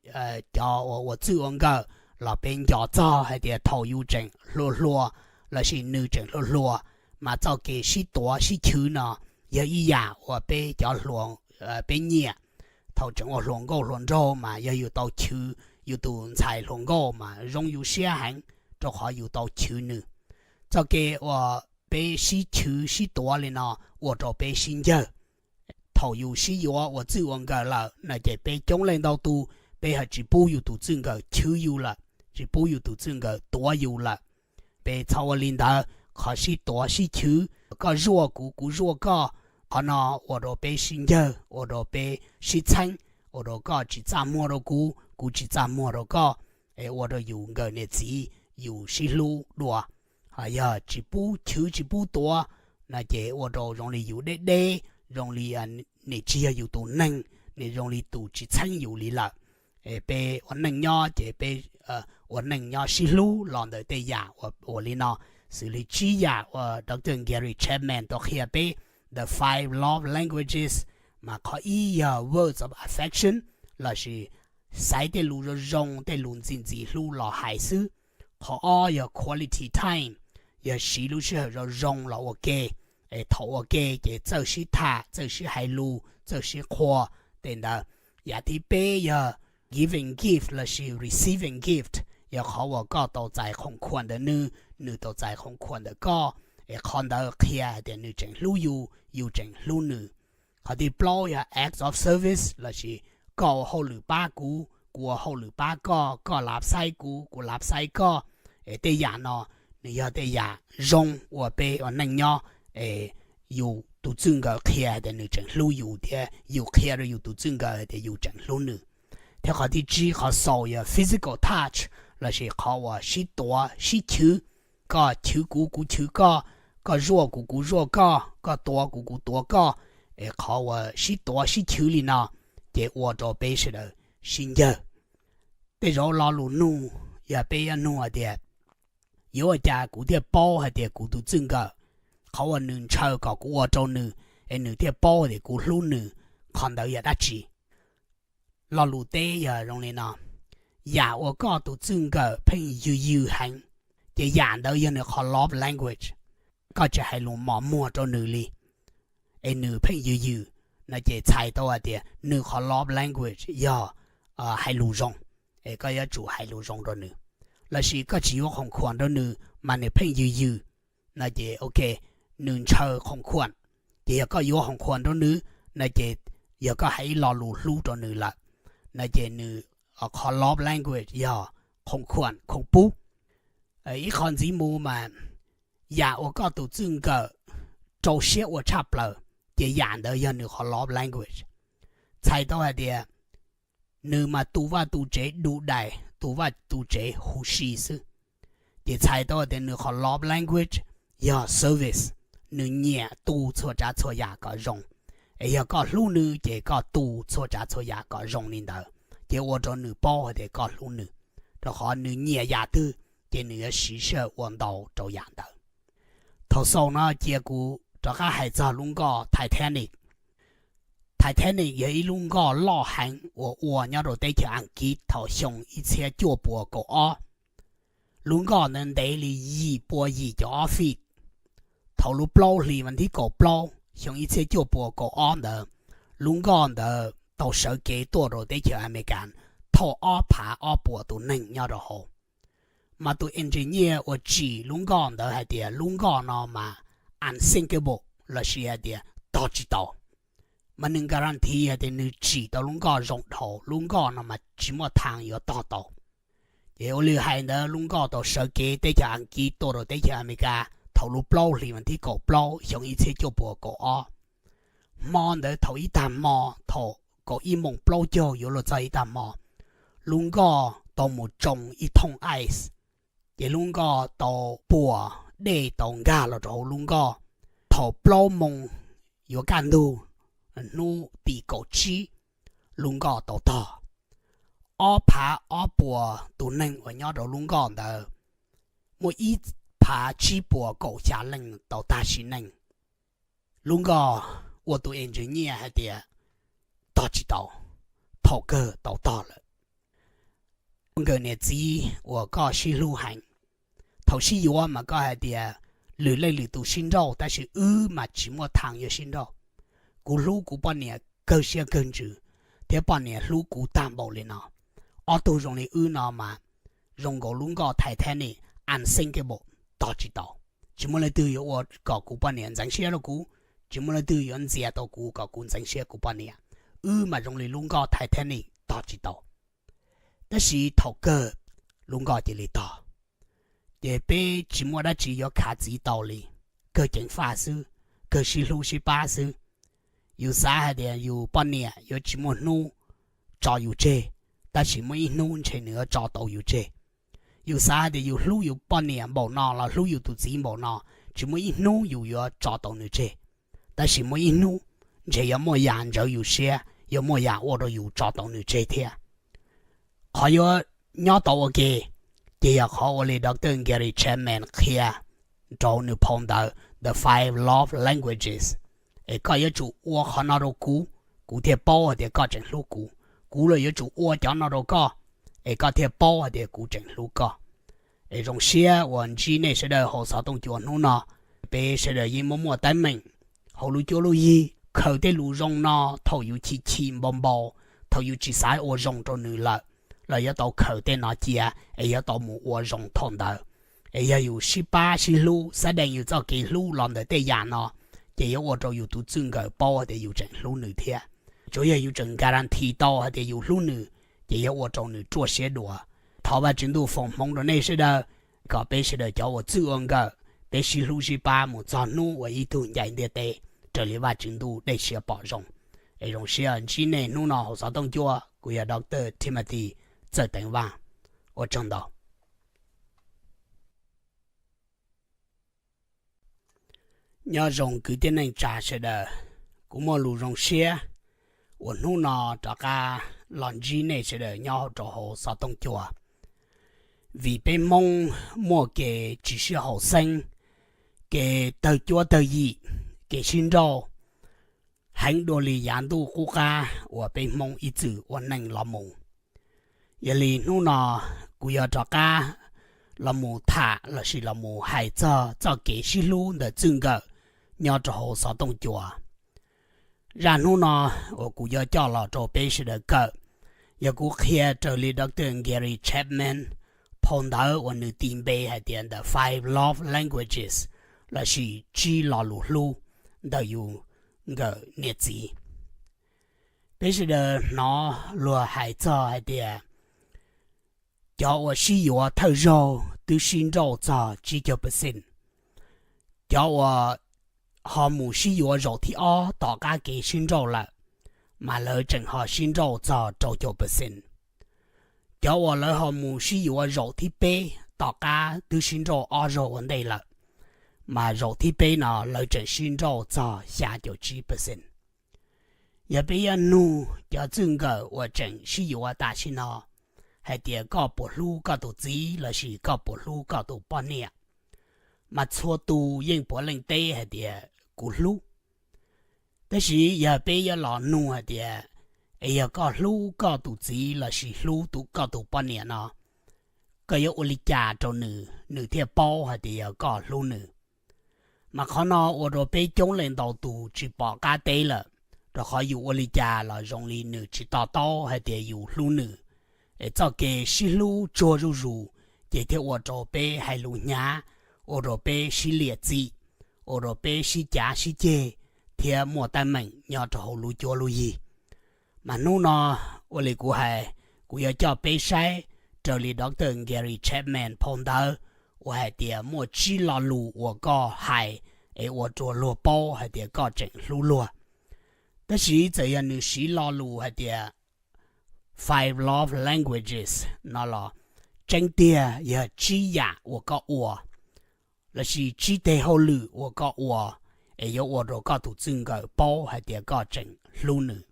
cov uas ua txij ua nkawm los peb nco txog hais tias thaum yus tseem hluas hluas lossis nws tseem hluas hluas, mas txoj kev sib tuav sib chwv no yog ib yam uas peb cov hluas, peb nyiam. Thaum tseem ua hluas nkauj hluas nraug mas yog yus tau chwv yus tus ntxhais hluas nkauj mas zoo yus siab heev, rau qhov yus tau chwv nws. Txoj kev uas peb sib chwv sib tuav li no ua rau peb sib ncawg. Thaum yus sib yuav ua txij ua nkawm lawm no ces peb coob leej ntau tus peb ho tsis pub yus tus txij nkawm chwv yus lawm, tsis pub yus tus txij nkawm tuav yus lawm. Peb txhob ua li ntawd. Qhov sib tuav sib chwv, koj zuaj kuv, kuv zuaj koj, qhov no ua rau peb sib ncawg, ua rau peb sib txheeb, ua rau koj tsis txaj muag rau kuv, kuv tsis txaj muag rau koj, es ua rau yus nkawm niam txiv yus sib hlub dua. Ho yog tsis pub chwv tsis pub tuav no ces ua rau zoo li yus deb deb, zoo li nws tsis yog yus tus neeg, nws zoo li tus tsis txheeb yus li lawm. Peb ua neej nyob ces peb ua neej nyob sib hlub los ntawm tej yam uas li no, xws li tsib yam uas Doctor Gary Chapman tau qhia peb, the five love languages, mas qhov ib yog words of affection, lossis xaiv tej lus zoo zoo, tej lus ntxim ntxim hlub los hais xwb. Qhov ob yog quality time, yog siv lub sij hawm zoo zoo los ua ke. Es thaum ua ke ces txawj sib tham, txawj sib hais lus, txawj sib qhuas tej ntawd. Yam thib peb yog giving gift lossis receiving gift, yog qhov uas koj tau txais khoom khuam ntawm nws, nws tau txais khoom khuam ntawm koj, es qhov ntawd qhia hais tias nws tseem hlub yus, yus tseem hlub nws. Qhov thib plaub yog acts of service lossis koj ua hauj lwm pab kuv, kuv ua hauj lwm pab koj, koj lav xaiv kuv, kuv lav xaiv koj. Es tej yam no nws yog tej yam zoo uas peb ua neej nyob, es yus tus txij nkawm qhia hais tias nws tseem hlub yus thiab yus qhia rau yus tus txij nkawm hais tias yus tseem hlub nws. Thiab qhov thib tsib qhov xaus yog physical touch lossis qhov uas sib tuav sib chwv, koj chwv kuv kuv chwv koj, koj zuaj kuv kuv zuaj koj, koj tuav kuv kuv tuav koj. Es qhov uas sib tuav sib chwv li no ces ua rau peb sawv daws sib ncawg. Tej zaum lo lus nug yog peb yuav nug hais tias yuav ua cas kuv thiaj paub hais tias kuv tus txij nkawm qhov uas nws ntshaw kom kuv ua rau nws, es nws thiaj paub tias kuv hlub nws, qhov ntawd yog dab tsi? Lo lus teb yog zoo li no: yam uas koj tus txij nkawm pheej yws yws heev, ces yam ntawd yog nws qhov love language. Koj tsis hais lus mos muag rau nws li, es nws pheej yws yws, no ces txhais tau hais tias nws qhov love language yog hais lus zoo, es koj yuav tsum hais lus zoo rau nws. Lossis koj tsis yuav khoom khuam rau nws mas nws pheej yws yws, no ces ok, nws ntshaw khoom khuam. Ces yog koj yuav khoom khuam rau nws, no ces yog koj hais ib lo lus hlub rau nws lawm, no ces nws qhov love language yog khoom khuam, khoom pub. Ib qho ntxiv mus mas yam uas koj tus txij nkawm rau siab ua tshaj plaws, ces yam ntawd yog nws qhov love language. Txhais tau hais tias nws mas tu vaj tu tsev du dais, tu vaj tu tsev huv si xwb, ces txhais tau hais tias nws qhov love language yog service. Nws nyiam tu txhua tsav txhua yam kom zoo, es yog koj hlub nws ces koj tu txhua tsav txhua yam kom zoo li ntawd, ces ua rau nws paub hais tias koj hlub nws, rau qhov nws nyiam yam twg ces nws yuav siv sij hawm ua ntau rau yam ntawd. Thaum xaus no cia kuv rov qab hais txog lub nkoj Titanic. Titanic yog ib lub nkoj loj heev uas ua nyob rau teb chaws Askiv thaum xyoo ib txhiab cuaj puas kaum ob. Lub nkoj ntawd ntev li yim pua yim caum ob feet. Thaum lub plaub hlis vas thib kaum plaub xyoo ib txhiab cuaj puas kaum ob ntawd, lub nkoj ntawd tau sawv kev tuaj rau teb chaws Amelikas, thauj ob phav ob puas tus neeg nyob rau hauv. Mas tus engineer uas tsim lub nkoj ntawd hais tias lub nkoj no mas unsinkable, lossis hais tias tog tsis tau. Mas nws guarantee hais tias nws tsim tau lub nkoj zoo dhau, lub nkoj no mas tsis muaj thav yuav tog tau. Ces ua li hais ntawd lub nkoj tau sawv kev teb chaws Askiv tuaj rau teb chaws Amelikas thaum lub plaub hlis vas thib kaum plaub xyoo ib txhiab cuaj puas kaum ob. Hmo ntawd thaum ib tag hmo, thaum kaum ib moos plaub caug yuav luag txog ib tag hmo, lub nkoj tau mus tsoo ib thooj ice, ces lub nkoj tau puas, dej tau nkag los rau hauv lub nkoj. Thaum plaub moos yuav kaj ntug, hnub tim kaum tsib, lub nkoj tau tog. Ob phav ob puas tus neeg uas nyob rau lub nkoj ntawd, muaj ib phav tsib puas kaum xya leej tau tag sim neej. Lub nkoj ua tus engineer hais tias tog tsis tau, thaum kawg tau tog lawm. Nkawm niam txiv uas koj sib hlub heev, thaum sib yuav mas koj hais tias lwm leej lwm tus sib nrauj, tab sis wb mas tsis muaj thav yuav sib nrauj. Kuv hlub kuv poj niam kawg siab kawg ntsws, thiab poj niam hlub kuv tag npaum li no. Ob tug zoo li wb no mas zoo nkaus lub nkoj Titanic, unsinkable, tog tsis tau. Tsis muaj leej twg yuav ua kom kuv poj niam ntxeev siab rau kuv, tsis muaj leej twg yuav ntxias tau kuv kom kuv ntxeev siab kuv poj niam. Wb mas zoo li lub nkoj Titanic tog tsis tau. Tab sis thaum kawg lub nkoj cia li tog. Ces peb tsis muaj dab tsi yuav khav txiv tau li, kawg ceev faj xwb, kawg sib hlub sib pab xwb. Yus xav hais tias yus poj niam yuav tsis muaj hnub tso yus tseg, tab sis muaj ib hnub ntshe nws yuav tso tau yus tseg. Yus xav hais tias yus hlub yus poj niam npaum no los hlub yus tus txiv npaum no, tsis muaj ib hnub yus yuav tso tau nws tseg, tab sis muaj ib hnub ntshe yuav muaj yam ntsawv yus siab, yuav muaj yam ua rau yus tso tau nws tseg thiab. Qhov yuav nyob tau ua ke ces yog qhov ua li Doctor Gary Chapman qhia rau nws phau ntawv The Five Love Languages, es koj yuav tsum ua qhov no rau kuv, kuv thiaj paub hais tias koj tseem hlub kuv. Kuv los yuav tsum ua cov no rau koj, es koj thiaj paub hais tias kuv tseem hlub koj. Es zoo siab uas ntsib nej sawv daws hauv xov tooj cua hnub no. Peb sawv daws yeej muaj muaj teeb meem hauv lub cuab lub yig, khaws tej lus zoo no thaum yus chim chim npau npau, thaum yus tsis xav ua zoo rau nws lawm, los yuav tau khaws tej no cia, es yuav tau mus ua zoo thaum ntawd. Es yog yus sib pab sib hlub, xav dees yus txoj kev hlub los ntawm tej yam no, ces yuav ua rau yus tus txij nkawm paub tias yus tseem hlub nws thiab. Tsuas yog yus tseem guarantee tau hais tias yus hlub nws, ces yuav ua rau nws ruaj siab dua. Thov Vajtswv ntuj foom hmoov rau nej sawv daws, kom peb sawv daws cov uas txij ua nkawm, peb sib hlub sib pab mus txog hnub uas ib tug ncaim ntiaj teb raws li Vajtswv ntuj dej siab pom zoo. Es zoo siab ntsib nej hnub no hauv xov tooj cua, kuv yog Doctor Timothy Txawj Teev Vaj. Ua tsaug ntau. Nyob zoo kwv tij neej tsa sawv daws, kuv muaj lus zoo siab uas hnub no rov qab los ntsib nej sawv daws nyob rau hauv xov tooj cua. Vim peb Hmoob muaj kev tsis sib haum xeeb, kev tawg cuab tawg yim, kev sib nrauj heev dua li yav ntuj qub qab uas peb Hmoob ib txwm ua neej los mus. Yog li hnub no kuv yuav rov qab los mus tham lossis los mus hais txog txoj kev sib hlub ntawm txij nkawm nyob rau hauv xov tooj cua. Zaj hnub no uas kuv yuav coj los rau peb sawv daws kawm, yog kuv qhia raws li Doctor Gary Chapman phau ntawv uas nws tis npe hais tias The Five Love Languages, lossis tsib lo lus hlub ntawm yus nkawm niam txiv. Peb sawv daws hnov luag hais txog hais tias cov uas sib yuav thawj zaug twb sib nrauj txog tsib caug percent. Cov uas ho mus sib yuav zaum thib ob tom qab kev sib nrauj lawm, mas lawv tseem ho sib nrauj txog rau caum percent. Cov uas lawv ho mus sib yuav zaum thib peb tom qab twb sib nrauj ob zaug ua ntej lawm, mas zaum thib peb no lawv tseem sib nrauj txog xya caum tsib percent. Yog peb yuav nug cov txij nkawm uas tseem sib yuav tam sim no hais tias koj puas hlub koj tus txiv lossis koj puas hlub koj tus poj niam, mas txhua tus yeej puav leej teb hais tias kuv hlub. Tab sis yog peb yuav los nug hais tias, es yog koj hlub koj tus txiv lossis hlub tus koj tus poj niam no, koj yuav ua li cas rau nws, nws thiaj paub hais tias yog koj hlub nws? Mas qhov no ua rau peb coob leej ntau tus tsis pom qab teb lawm, rau qhov yus ua li cas los zoo li nws tsis to taub hais tias yus hlub nws. Es txoj kev sib hlub tsuag zuj zus ces thiaj ua rau peb hais lus hnyav, ua rau peb sib liam txim, ua rau peb sib cav sib ceg, thiab muaj teeb meem nyob rau hauv lub cuab lub yig. Mas hnub no, ua li kuv hais, kuv yuav coj peb saib raws li Doctor Gary Chapman phau ntawv uas hais tias muaj tsib lo lus uas koj hais es ua rau luag paub hais tias koj tseem hlub luag. Tab sis txawm yog nws siv lo lus hais tias Five Love Languages no los, tseeb tiag yog tsib yam uas koj ua lossis tsib teg hauj lwm uas koj ua es yuav ua rau koj tus txij nkawm paub hais tias koj tseem hlub nws.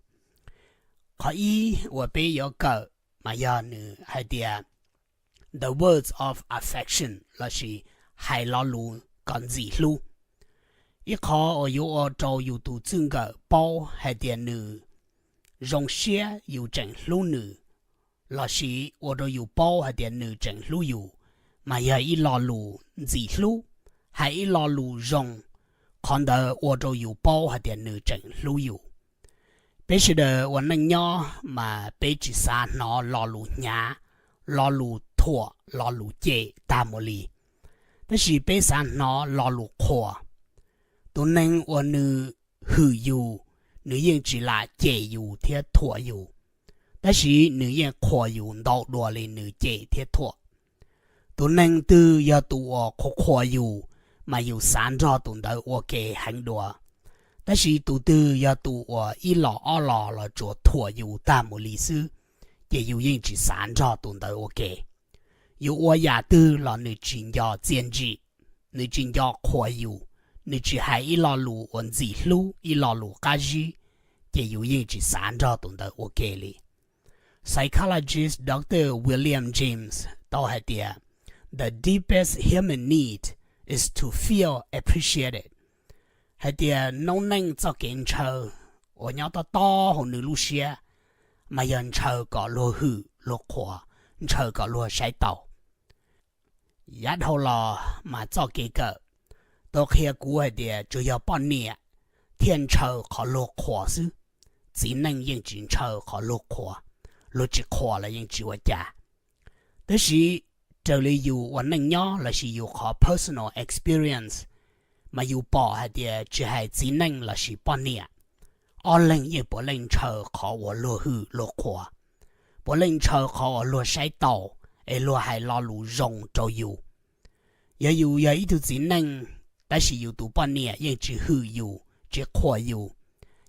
Qhov ib uas peb yuav kawm mas yog nws hais tias the words of affection lossis hais lo lus kom ntxim hlub. Ib qho uas yuav ua rau yus tus txij nkawm paub hais tias nws zoo siab yus tseem hlub nws, lossis ua rau yus paub hais tias nws tseem hlub yus, mas yog ib lo lus ntxim hlub, hais ib lo lus zoo, qhov ntawd ua rau yus paub hais tias nws tseem hlub yus. Peb sawv daws ua neej nyob mas peb tsis xav hnov lo lus hnyav, lo lus thuam, lo lus cem tag mus li. Tab sis peb xav hnov lo lus qhuas. Tus neeg uas nws hwm yus, nws yeej tsis lam cem yus thiab thuam yus, tab sis nws yeej qhuas yus ntau dua li nws cem thiab thuam. Tus neeg twg yog tus uas qhuas qhuas yus, mas yus xav nrog tus ntawd ua ke heev dua. Tab sis tus twg yog tus uas ib los ob los los tsuas thuam yus tag mus li xwb, ces yus yeej tsis xav nrog tus ntawd ua ke. Yus ua yam twg los nws tsis nco txiaj ntsim, nws tsis nco qhuas yus, nws tsis hais ib lo lus uas ntxim hlub, ib lo lus qab zib, ces yus yeej tsis xav nrog tus ntawd ua ke li. Psychologist Doctor William James tau hais tias, the deepest human need is to feel appreciated. Hais tias noob neej txoj kev ntshaw uas nyob tob tob hauv nws lub siab, mas yog ntshaw kom luag hwm luag qhuas, ntshaw kom luag saib taus. Yav dhau los mas txoj kev kawm tau qhia kuv hais tias tsuas yog poj niam thiaj ntshaw qhov luag qhuas xwb, txiv neej yeej tsis ntshaw qhov luag qhuas, luag tsis qhuas los yeej tsis ua cas. Tab sis raws li yus ua neej nyob lossis yus qhov personal experience, mas yus pom hais tias tsis hais txiv neej lossis poj niam, ob leeg yeej puav leej ntshaw qhov uas luag hwm luag qhuas, puav leej ntshaw qhov uas luag saib taus es luag hais lo lus zoo rau yus. Yog yus yog ib tug txiv neej, tab sis yus tus poj niam yeej tsis hwm yus, tsis qhuas yus,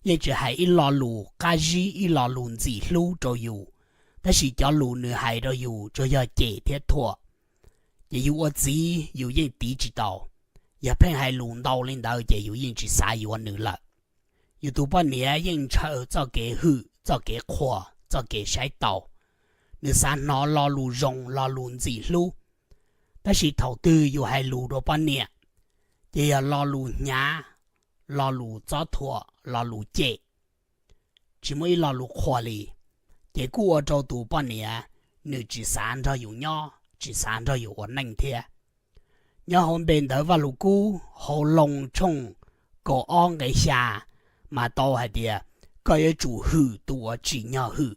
yeej tsis hais ib lo lus qab zib, ib lo lus ntxim hlub rau yus, tab sis cov lus nws hais rau yus tsuas yog cem thiab thuam, ces yus ua txiv yus yeej tiv tsis tau. Yog pheej hais lus ntau li ntawd ces yus yeej tsis xav yuav nws lawm. Yus tus poj niam yeej ntshaw txoj kev hwm, txoj kev qhuas, txoj kev saib taus. Nws xav hnov lo lus zoo, lo lus ntxim hlub. Tab sis thaum twg yus hais lus rau poj niam, ces yog lo lus hnyav, lo lus txob thuam, lo lus cem, tsis muaj ib lo lus qhuas li. Ces kuj ua rau tus poj niam nws tsis xav nrog yus nyob, tsis xav nrog yus ua neej thiab. Nyob hauv npe ntawv Vaj Lug Kub hauv Loos tshooj kaum ob nqe xya mas tau hais tias koj yuav tsum hwm tus uas tsim nyog hwm.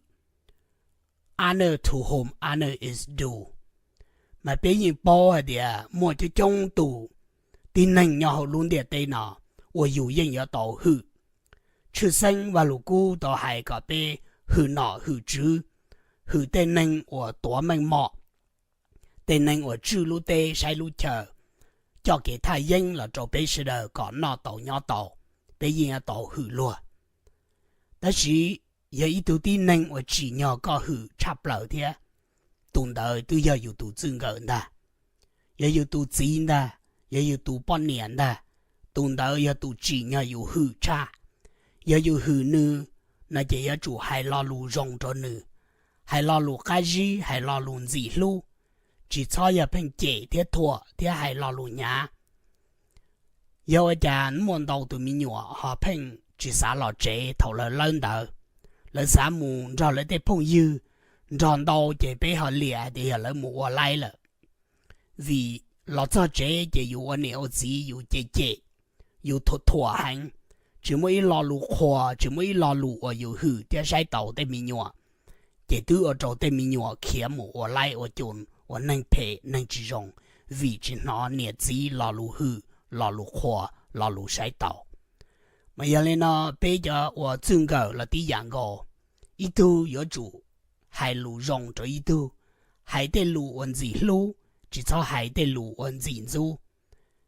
Honor to whom honor is due. Mas peb yeej paub hais tias muaj coob coob tus tib neeg nyob hauv lub ntiaj teb no uas yus yeej yuav tau hwm. Tshwj xeeb Vaj Lug Kub tau hais kom peb hwm nom hwm tswv, hwm tej neeg uas tuav meej mom, tej neeg uas tswj lub teb saib lub chaw, coj kev thaj yeeb los rau peb sawv daws kom noj tau nyob tau, peb yeej yuav tau hwm luag. Tab sis yog ib tug tib neeg uas tsim nyog koj hwm tshaj plaws thiab, tus ntawd twb yog yus tus txij nkawm ntag, yog yus tus txiv ntag, yog yus tus poj niam ntag, tus ntawd yog tus tsim nyog yus hwm tshaj. Yog yus hwm nws no ces yuav tsum hais lo lus zoo rau nws, hais lo lus qab zib, hais lo lus ntxim hlub, tsis txhob yog pheej cem thiab thuam thiab hais lo lus hnyav. Yog ua cas muaj ntau tus me nyuam ho pheej tsis xav los tsev thaum lawv lawb ntawd, lawv xav mus nrog lawv tej phooj ywg nrog ntau ces peb ho liam hais tias yog lawv mus ua laib lawm. Vim los txog tsev ces yus ua niam ua txiv yus cem cem, yus thuam thuam heev, tsis muaj ib lo lus qhuas, tsis muaj ib lo lus uas yus hwm thiab saib taus tej me nyuam, ces twb ua rau tej me nyuam khiav mus ua laib ua cum ua neeg phem neeg tsis zoo, vim tsis hnov niam txiv lo lus hwm, lo lus qhuas, lo lus saib taus. Mas yog li no, peb cov uas txij nkawm los tib yam nkaus, ib tug yuav tsum hais lus zoo rau ib tug, hais tej lus uas ntxim hlub, tsis txhob hais tej lus uas ntxim ntxub.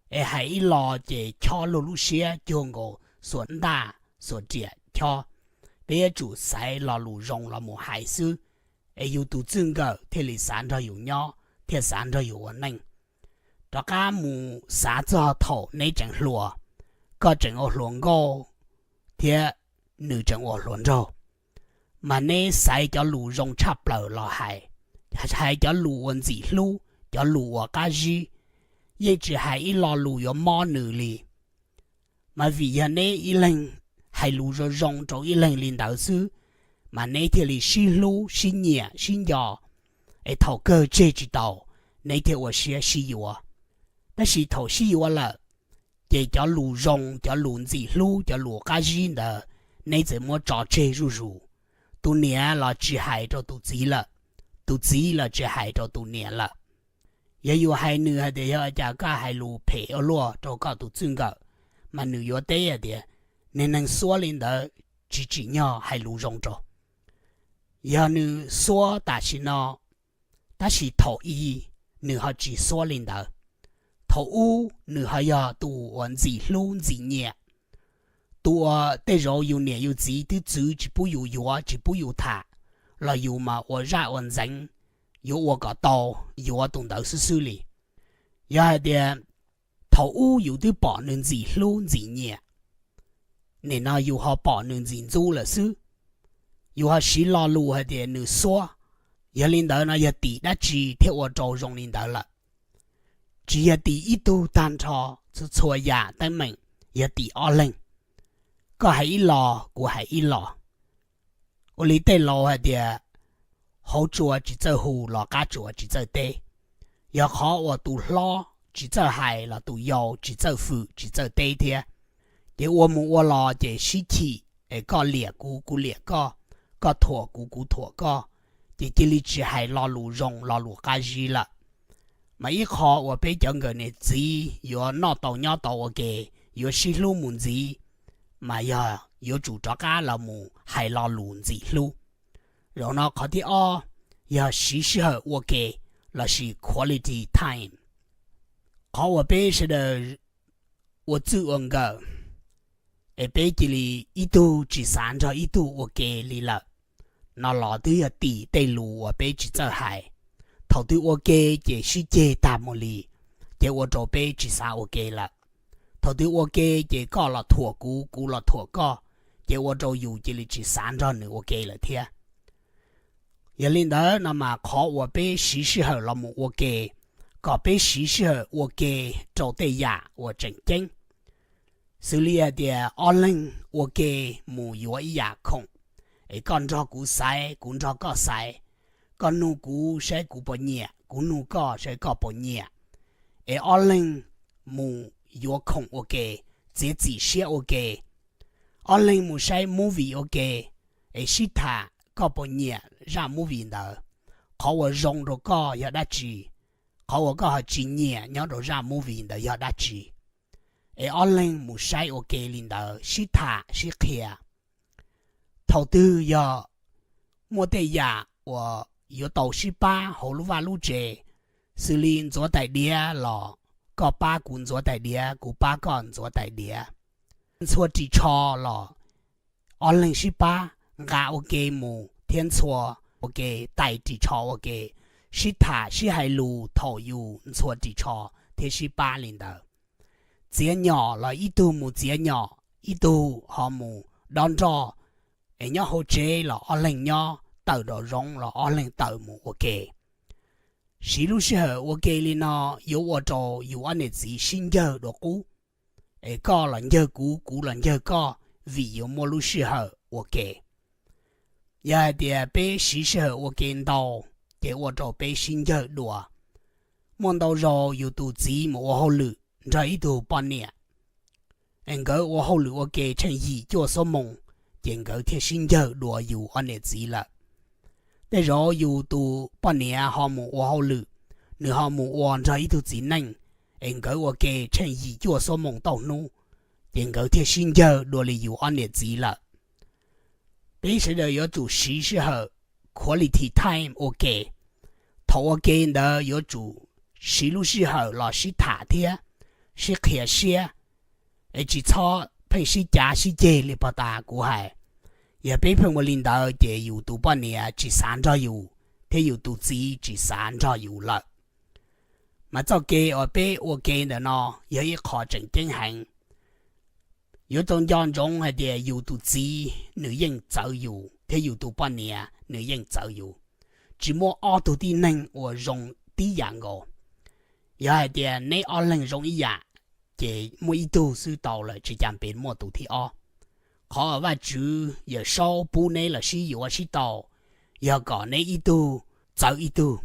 Es hais ib lo ces chob luag lub siab cuag nkaus xuas ntaj xuas riam chob. Peb yuav tsum xaiv lo lus zoo los mus hais xwb, es yus tus txij nkawm thiaj li xav nrog yus nyob, thiaj xav nrog yus ua neej. Rov qab mus xav txog thaum neb tseem hluas, koj tseem ua hluas nkauj thiab nws tseem ua hluas nraug, mas neb xaiv cov lus zoo tshaj plaws los hais, hais cov lus uas ntxim hlub, cov lus uas qab zib, yeej tsis hais ib lo lus yuav mob nws li. Mas vim yog neb ib leeg hais lus zoo zoo rau ib leeg li ntawd xwb, mas neb thiaj li sib hlub sib nyiam sib nco, es thaum kawg tseg tsis tau, neb thiaj ua siab sib yuav. Tab sis thaum sib yuav lawm, ces cov lus zoo, cov lus ntxim hlub, cov lus qab zib ntawd neb txawm muab tso tseg zuj zus. Tus niam los tsis hais rau tus txiv lawm, tus txiv los tsis hais rau tus niam lawm. Yog yus hais nws hais tias yog cas koj hais lus phem ua luaj rau koj tus txij nkawm, mas nws yuav teb hais tias, niag neeg xuab li ntawd tsis tsim nyog hais lus zoo rau. Yog nws xuab tam sim no, tab sis thaum i nws ho tsis xuab li ntawd. Thaum ub nws ho yog tus uas ntxim hlub ntxim nyiam, tus uas tej zaum yus niam yus txiv twb txwv tsis pub yus yuav tsis pub yus tham, los yus mas ua zaj ua ntxeev, yuav ua kom tau, yuav tus ntawd xwb xwb li. Yog hais tias thaum ub yus twb pom nws ntxim hlub ntxim nyiam, nim no yus ho pom nws ntxim ntxub lawm xwb, yus ho siv lo lus hais tias nws xuab. Yog li ntawd no yog tim dab tsi thiaj ua rau zoo li ntawd lawm? Tsis yog tim ib tug tag nrho, txhua txhua yam teeb meem yog tim ob leeg. Koj hais ib los kuv hais ib los. Ua li tej laus hais tias, hauv tsua tsis txawj hu los qab tsua tsis txawj teb. Yog qhov uas tus hlob tsis txawj hais los tus yau tsis txawj fwm tsis txawj teb thiab. Ces ua mus ua los ces sib chim, es koj liam kuv kuv liam koj, koj thuam kuv kuv thuam koj, ces cia li tsis hais lo lus zoo lo lus qab zib lawm. Mas ib qho uas peb cov nkawm niam txiv yuav noj tau nyob tau ua ke, yuav sib hlub mus ntxiv, mas yog yuav tsum rov qab los mus hais lo lus ntxim hlub. Zaum no qhov thib ob yog siv sij hawm ua ke lossis quality time. Qhov uas peb sawv daws ua txwj ua nkawm, es peb cia li ib tug tsis xav nrog ib tug ua ke li lawm, no los twb yog tim tej lus uas peb tsis txawj hais. Thaum twg ua ke ces sib ceg tag mus li, ces ua rau peb tsis xav ua ke lawm. Thaum twg ua ke ces koj los thuam kuv, kuv los thuam koj, ces ua rau yus cia li tsis xav nrog nws ua ke lawm thiab. Yog li ntawd no mas qhov uas peb siv sij hawm los mus ua ke, kom peb siv sij hawm ua ke rau tej yam uas tseem ceeb. Xws li hais tias ob leeg ua ke mus yuav ib yam khoom, es koj nrog kuv xaiv, kuv nrog koj xaiv, koj nug kuv saib kuv puas nyiam, kuv nug koj saib koj puas nyiam, es ob leeg mus yuav khoom ua ke, txiav txim siab ua ke, ob leeg mus saib movie ua ke, es sib tham koj puas nyiam zaj movie ntawd, qhov uas zoo rau koj yog dab tsi, qhov uas koj ho tsis nyiam nyob rau zaj movie ntawd yog dab tsi, es ob leeg mus saib ua ke li ntawd, sib tham sib qhia. Thaum twg yog muaj tej yam uas yuav tau sib pab hauv lub vaj lub tsev, xws li ntxuav tais diav los koj pab kuv ntxuav tais diav, kuv pab koj ntxuav tais diav, ntxhua ris tsho los ob leeg sib pab nqa ua ke mus thiab ntxhua ua ke, tais ris tsho ua ke, sib tham sib hais lus thaum yus ntxhua ris tsho thiab sib pab li ntawd. Txiav nyom los ib tug mus txiav nyom, ib tug ho mus dob nroj, es nyob hauv tsev los ob leeg nyob, tawm nraum zoov los ob leeg tawm mus ua ke. Siv lub sij hawm ua ke li no yuav ua rau yus ob niam txiv sib ncawg dua qub, es koj los ncawg kuv, kuv los ncawg koj, vim yuav muaj lub sij hawm ua ke. Yog hais tias peb siv sij hawm ua ke ntau, ces ua rau peb sib ncawg dua. Muaj ntau zaus yus tus txiv mus ua hauj lwm nrog ib tug poj niam, es nkawd ua hauj lwm ua ke tsheej yim cuaj xuab moos, ces nkawd thiaj sib ncawg dua yus ob niam txiv lawm. Tej zaum yus tus poj niam ho mus ua hauj lwm, nws ho mus ua nrog ib tug txiv neej, es nkawd ua ke tsheej yim cuaj xuab moos tauj hnub, ces nkawd thiaj sib ncawg dua li yus ob niam txiv lawm. Peb sawv daws yuav tsum siv sij hawm quality time ua ke. Thaum ua ke ntawd yuav tsum siv lub sij hawm los sib tham thiab sib qhia siab, es tsis txhob pheej sib cav sib ceg li pog tas kuv hais. Yog peb pheej ua li ntawd ces yus tus poj niam tsis xav nrog yus thiab yus tus txiv tsis xav nrog yus lawm. Mas txoj kev uas peb ua ke ntawm no yog ib qho tseem ceeb heev. Yuav tau nco ntsoov hais tias yus tus txiv nws yeej txawv yus thiab yus tus poj niam nws yeej txawv yus. Tsis muaj ob tug tib neeg uas zoo tib yam nkaus. Yog hais tias neb ob leeg zoo ib yam, ces muaj ib tug xwb tau lawm, tsis cas pes muaj tus thib ob. Qhov uas Vajtswv Yawmsaub pub neb los sib yuav sib tau, yog kom neb ib tug txawv ib tug,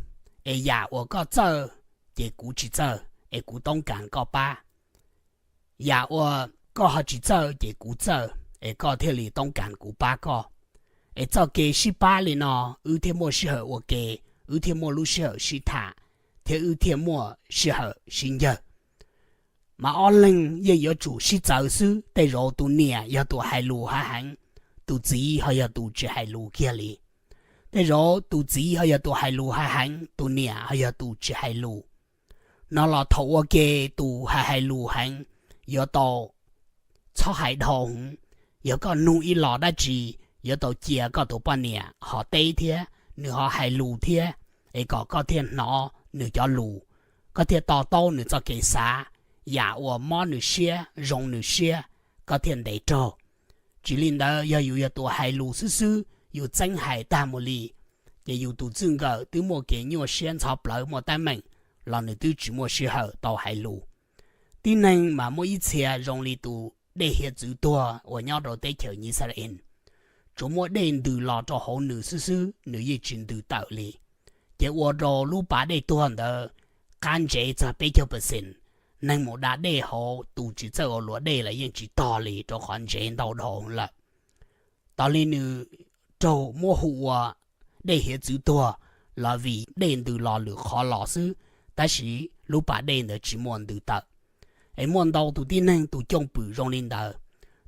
es yam uas koj txawj, ces kuv tsis txawj, es kuv toob kas koj pab. Yam uas koj ho tsis txawj, ces kuv txawj, es koj thiaj li toob kas kuv pab koj. Es txoj kev sib pab li no, wb thiaj muaj sij hawm ua ke, wb thiaj muaj lub sij hawm sib tham, thiab wb thiaj muaj sij hawm sib ncawg. Mas ob leeg yeej yuav tsum sib txawv xwb. Tej zaum tus niam yog tus hais lus hav heev, tus txiv ho yog tus tsis hais lus kiag li. Tej zaum tus txiv ho yog tus hais lus hav heev, tus niam ho yog tus tsis hais lus. No los thaum ua ke, tus hais hais lus heev yuav tau txhob hais dhau heev. Yog koj nug ib los dab tsi, yuav tau cia koj tus poj niam ho teb thiab, nws ho hais lus thiab, es kom koj thiaj hnov nws cov lus, koj thiaj to taub nws txoj kev xav. Yam uas mob nws siab, zoo nws siab, koj thiaj ntes raug. Tsis li ntawd, yog yus yog tus hais lus xwb xwb, yus txeeb hais tag mus li, ces yus tus txij nkawm twb muaj kev nyuaj siab ntxhov plawv, muaj teeb meem, los nws twb tsis muaj sij hawm tau hais lus. Tib neeg mas muaj ib txhia zoo li tus dej hiav txwv tuag uas nyob rau teb chaws Yixalayees. Tsuas muaj dej ntws los rau hauv nws xwb xwb, nws yeej tsis ntws tawm li. Ces ua rau lub pas dej tuag ntawd qab ntsev txog peb caug percent. Neeg mus da dej hauv, tus tsis txawj ua luam dej los yeej tsis tog li, rau qhov ntsev ntau dhau lawm. Tos li nws raug muab hu ua dej hiav txwv tuag, los vim dej ntws los lwm qhov los xwb, tab sis lub pas dej ntawd tsis muaj ntws tawm. Es muaj ntau tus tib neeg tus cooj pwm zoo li ntawd.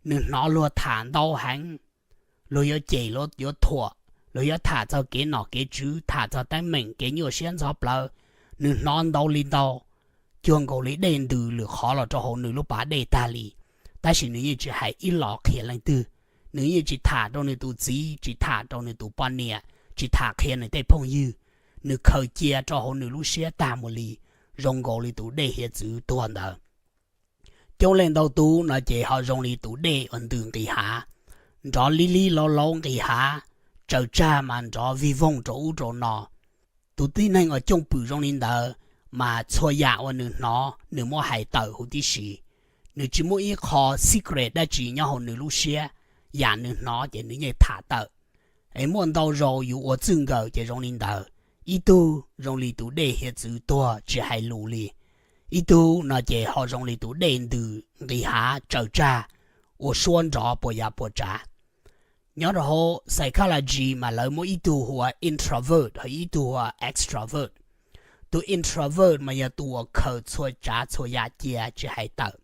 Nws hnov luag tham ntau heev, luag yuav cem, luag yuav thuam, luag yuav tham txog kev nom kev tswv, tham txog teeb meem, kev nyuaj siab ntxhov plawv. Nws hnov ntau li ntau, cuag nkaus li dej ntws lwm qhov los rau hauv nws lub pas dej tag li, tab sis nws yeej tsis hais ib los qhia leej twg. Nws yeej tsis tham rau nws tus txiv, tsis tham rau nws tus poj niam, tsis tham qhia nws tej phooj ywg. Nws khaws cia rau hauv nws lub siab tag mus li, zoo nkaus li tus dej hiav txwv tuag ntawd. Coob leej ntau tus no ces ho zoo li tus dej uas ntws nqis hav, nrov lib lib laub laub nqis hav, tsaws tsag mas nrov vig voog rau ub rau no. Tus tib neeg uas cooj pwm zoo li ntawd, mas txhua yam uas nws hnov nws muab hais tawm huv tib si. Nws tsis muaj ib qho secret dab tsi nyob hauv nws lub siab, yam nws hnov ces nws yeej tham tawm. Es muaj ntau zaus yus ua txwj nkawm ces zoo li ntawd, ib tug zoo li tus dej hiav txwv tuag tsis hais lus li, ib tug no ces ho zoo li tus dej ntws nqis hav tsaws tsag, ua suab nrov puas yav puas tsav. Nyob rau hauv psychology mas lawv muaj ib tug hu ua introvert ho ib tug hu ua extrovert. Tus introvert mas yog tus uas khaws txhua tsav txhua yam cia tsis hais tawm.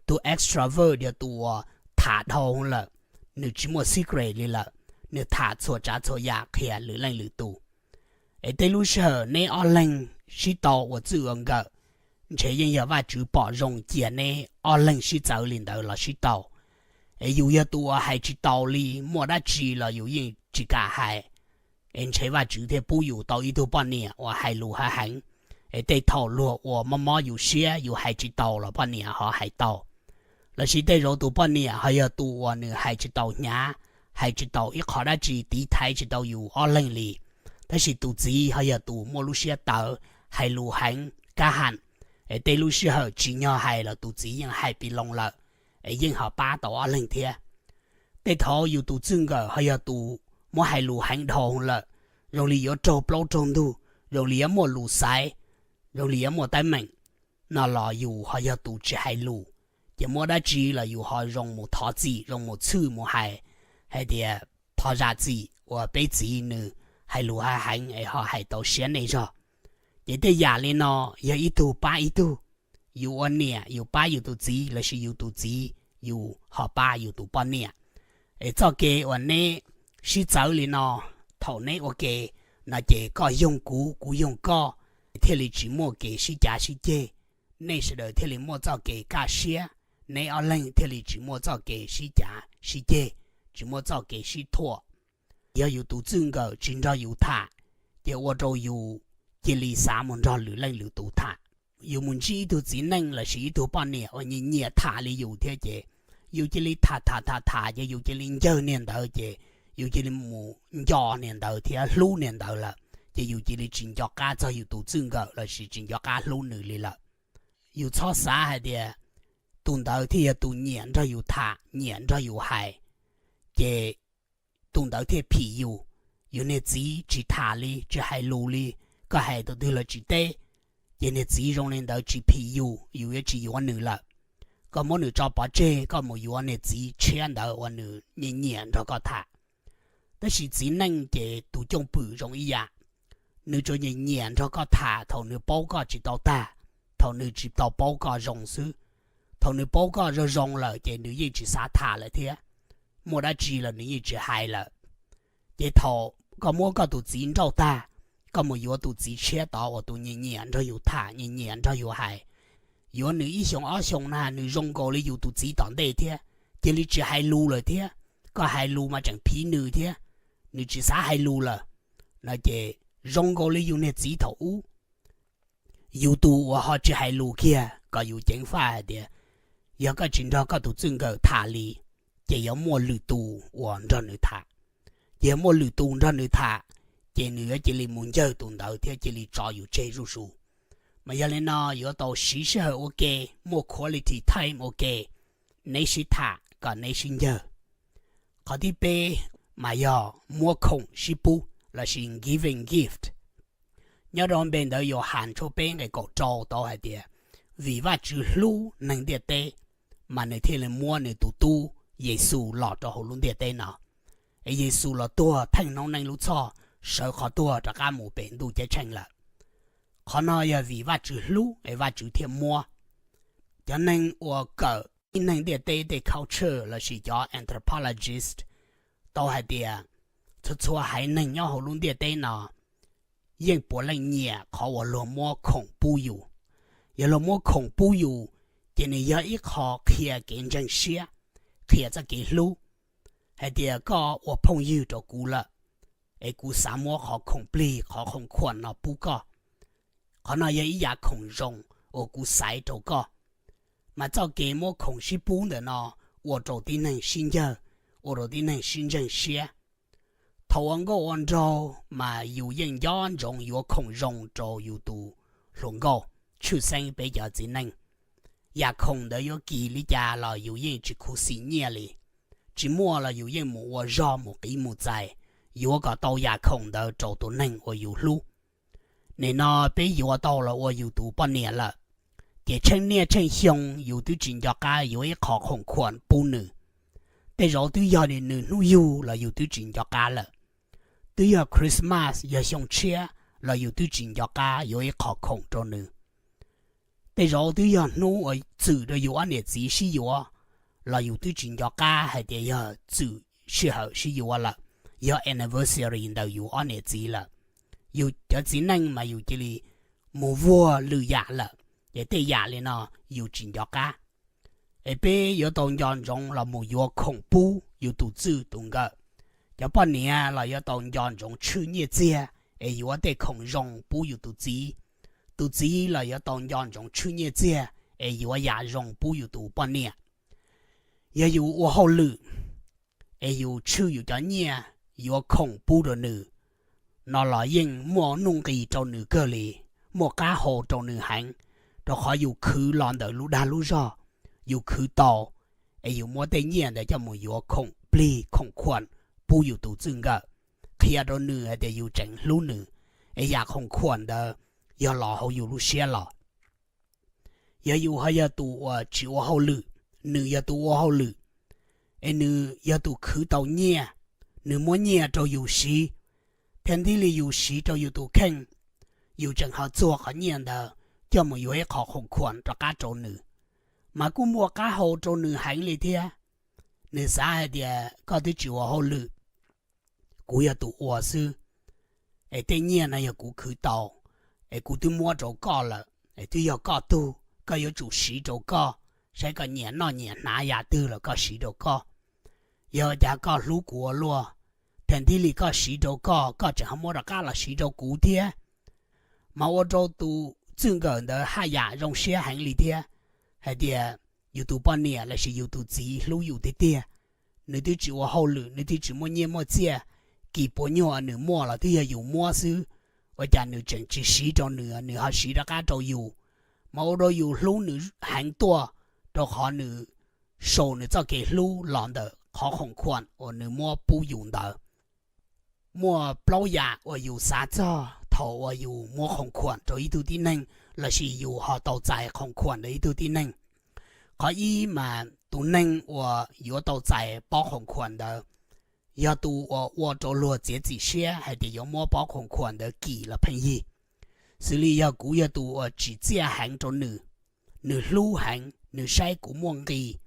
Tus extrovert yog tus uas tham dhau lawm, nws tsis muaj secret li lawm, nws tham txhua tsav txhua yam qhia lwm leej lwm tus. Es tej lub sij hawm neb ob leeg sib tau ua txwj ua nkawm, ntshe yeej yog Vajtswv pom zoo cia neb ob leeg sib txawv li ntawd los sib tau. Es yus yog tus uas hais tsis taus li, muaj dab tsi los yus yeej tsis kam hais. Es ntshe Vajtswv thiaj pub yus tau ib tug poj niam uas hais lus hav heev, es tej thaum luag ua mob mob yus siab yus hais tsis taus los poj niam ho hais tau. Lossis tej zaum tus poj niam ho yog tus uas nws hais tsis taus hnyav, hais tsis taus ib qho dab tsi, tiv thaiv tsis tau yus ob leeg li. Tab sis tus txiv ho yog tus muaj lub siab tawv, hais lus heev kab ham, es tej lub sij hawm tsim nyog hais los tus txiv yeej hais pis loo lawm, es yeej ho pab tau ob leeg thiab. Tej thaum yus tus txwj nkawm ho yog tus muab hais lus heev dhau lawm, zoo li yuav raug plaub raug ntug, zoo li yuav muaj lus xaiv, zoo li yuav muaj teeb meem, no los yus ho yog tus tsis hais lus. Ces muaj dab tsi los yus ho zoo mus thov txim, zoo mus txhwj mus hais, hais tias thov zam txim uas peb txiv nws hais lus hav heev es ho hais tau siab nej zog. Ces tej yam li no yog ib tug pab ib tug. Yus ua niam yus pab yus tus txiv lossis yus tus txiv yus ho pab yus tus poj niam. Es txoj kev uas neb sib txawv li no, thaum neb ua ke no ces koj yoog kuv, kuv yoog koj, thiaj li tsis muaj kev sib cav sib ceg. Nej sawv daws thiaj li muaj txoj kev kaj siab, neb ob leeg thiaj li tsis muaj txoj kev sib cav sib ceg, tsis muaj txoj kev sib thuam. Yog yus tus txwj nkawm tsis nrog yus tham, ces ua rau yus cia li xav mus nrog lwm leej lwm tus tham. Yus mus ntsib ib tug txiv neej lossis ib tug poj niam uas nyiam nyiam tham li yus thiab ces yus cia li tham tham tham tham ces yus cia li ncawg niag ntawd ces yus cia li mus nco niag ntawd thiab hlub niag ntawd lawm, ces yus cia li tsis nco qab txog yus tus txwj nkawm lossis tsis nco qab hlub nws li lawm. Yus txhob xav hais tias tus ntawd thiaj yog tus nyiam nrog yus tham, nyiam nrog yus hais, ces tus ntawd thiaj phim yus. Yus niag txiv tsis tham li, tsis hais lus li, koj hais tus twg los tsis teb, ces niag txiv zoo li ntawd tsis phim yus, yus yuav tsis yuav nws lawm. Koj muab nws tso pov tseg, koj mus yuav niag txiv tshiab ntawd uas nws nyiam nyiam nrog koj tham. Tab sis txiv neej ces tus cwj pwm zoo ib yam, nws tsuas nyiam nyiam nrog koj tham thaum nws paub koj tsis tau tag, thaum nws tsis tau paub koj zoo xwb. Thaum nws paub koj zoo zoo lawm ces nws yeej tsis xav tham lawm thiab, muaj dab tsi los nws yeej tsis hais lawm. Ces thaum koj muab koj tus txiv nrauj tag, koj mus yuav tus txiv tshiab tod uas tus nyiam nyiam nrog yus tham, nyiam nyiam nrog yus hais, yuav nws ib xyoos ob xyoos na nws zoo nkaus li yus tus txiv tom ntej thiab, cia li tsis hais lus lawm thiab. Koj hais lus mas tseem phiv nws thiab, nws tsis xav hais lus lawm, no ces zoo nkaus li yus niag txiv thaum ub. Yus tus uas ho tsis hais lus kiag kom yus ceev faj hais tias yog koj tsis nrog koj tus txwj nkawm tham li, ces yuav muaj lwm tus uas nrog nws tham. Ces yog muaj lwm tus nrog nws tham, ces nws yuav cia li mus ncawg tus ntawd thiab cia li tso yus tseg zuj zus. Mas yog li no yuav tau siv sij hawm ua ke, muaj quality time ua ke, neb sib tham kom neb sib ncawg. Qhov thib peb mas yog muab khoom sib pub lossis giving gift. Nyob rau npe ntawv Yauhas tshooj peb nqe kaum rau tau hais tias, vim Vajtswv hlub neeg ntiaj teb, mas nws thiaj li muab nws tus tub Yexus los rau hauv lub ntiaj teb no. Es Yexus los tuag theej noob neej lub txhoj, sawv qhov tuag rov qab mus pem ntuj ceeb tsheej lawm. Qhov no yog vim Vajtswv hlub es Vajtswv thiaj muab. Cov neeg uas kawm ib neeg ntiaj teb tej culture lossis cov anthropologist tau hais tias txhua txhua haiv neeg nyob hauv lub ntiaj teb no yeej puav leej nyiam qhov uas luag muab khoom pub yus. Yog luag muab khoom pub yus, ces nws yog ib qho qhia kev ntseeg siab, qhia txoj kev hlub, hais tias koj ua phooj ywg rau kuv lawm, es kuv xav muab qhov khoom plig, qhov khoom khuam no pub koj. Qhov no yog ib yam khoom zoo uas kuv xaiv rau koj. Mas txoj kev muab khoom sib pub ntawm no ua rau tib neeg sib ncawg, ua rau tib neeg sib ntseeg siab. Thaum ua nkauj ua nraug mas yus yeej nco ntsoov yuav khoom zoo rau yus tus hluas nkauj. tshwj xeeb peb cov txiv neej. Yam khoom ntawd yuav kim li cas los yus yeej tsis khuv xim nyiaj li. Tsis muaj los yus yeej mus ua zog mus qiv mus txais, yuav kom tau yam khoom ntawd rau tus neeg uas yus hlub. Nim no peb yuav tau los ua yus tus poj niam lawm, ces tsheej niaj tsheej xyoo yus twb tsis nco qab yuav ib qho khoom khuam pub nws. Tej zaum twb yog nws hnub yug los yus twb tsis nco qab lawm. Twb yog Christmas, yog xyoo tshiab los yus twb tsis nco qab yuav ib qho khoom rau nws. Tej zaum twb yog hnub uas txwm rau yus ob niam txiv sib yuav los yus twb tsis nco qab hais tias yog txwm sij hawm sib yuav lawm, yog anniversary ntawm yus ob niam txiv lawm. Yus cov txiv neej mas yus cia li mus vuag lwm yam lawm, ces tej yam li no yus tsis nco qab. Es peb yuav tau nco ntsoov los mus yuav khoom pub yus tus txij tus nkawm. Cov poj niam los yuav tau nco ntsoov tshwj nyiaj txiag es yuav tej khoom zoo pub yus tus txiv. Tus txiv los yuav tau nco ntsoov tshwj nyiaj txiag es yuav yam zoo pub yus tus poj niam. Yog yus ua hauj lwm es yus tshwj yus cov nyiaj yuav khoom pub rau nws no los yeej muaj nuj nqis rau nws kawg li, muaj qab hau rau nws heev, rau qhov yus khwv los ntawm lub dag lub zog, yus khwv tau, es yus muab tej nyiaj ntawd coj mus yuav khoom plig khoom khuam pub yus tus txij nkawm, qhia rau nws hais tias yus tseem hlub nws, es yam khoom khuam ntawd yog los hauv yus lub siab los. Yog yus ho yog tus uas tsis ua hauj lwm, nws yog tus ua hauj lwm, es nws yog tus khwv tau nyiaj, nws muab nyiaj rau yus siv, thiab ntib li yus siv rau yus tus kheej, yus tseem ho txuag qhov nyiaj ntawd coj mus yuav ib qho khoom khuam rov qab rau nws, mas kuj muaj qab hau rau nws heev li thiab. Nws xav hais tias koj twb tsis ua hauj lwm, kuv yog tus ua xwb, es tej nyiaj no yog kuv khwv tau, es kuv twb muab rau koj lawm, es twb yog koj tug, koj yuav tsum siv rau koj, saib koj nyiam noj nyiam hnav yam twg los koj siv rau koj. Yog cas koj hlub kuv ua luaj, thiaj ntib li koj siv rau koj, koj tseem ho muab rov qab los siv rau kuv thiab. Mas ua rau tus txij nkawm ntawd haj yam zoo siab heev li thiab, hais tias yus tus poj niam lossis yus tus txiv hlub yus tiag tiag. Nws twb tsis ua hauj lwm, nws twb tsis muaj nyiaj muaj txiaj, kis puas nyuag nws muaj los twb yog yus muab xwb, ua cas nws tseem tsis siv rau nws, nws ho siv rov qab rau yus. Mas ua rau yus hlub nws heev tuaj, rau qhov nws sau nws txoj kev hlub los ntawm qhov khoom khuam uas nws muab pub yus ntawd. Muaj plaub yam uas yus xav txog thaum uas yus muab khoom khuam rau ib tug tib neeg lossis yus ho tau txais khoom khuam rau ib tug tib neeg. Qhov ib mas tus neeg uas yuav tau txais pob khoom khuam ntawd yog tus uas ua rau luag txiav txim siab hais tias yuav muab pob khoom khuam ntawd kim los pheej yig. Xws li yog kuv yog tus uas tsim txiaj heev rau nws, nws hlub heev, nws saib kuv muaj nqis,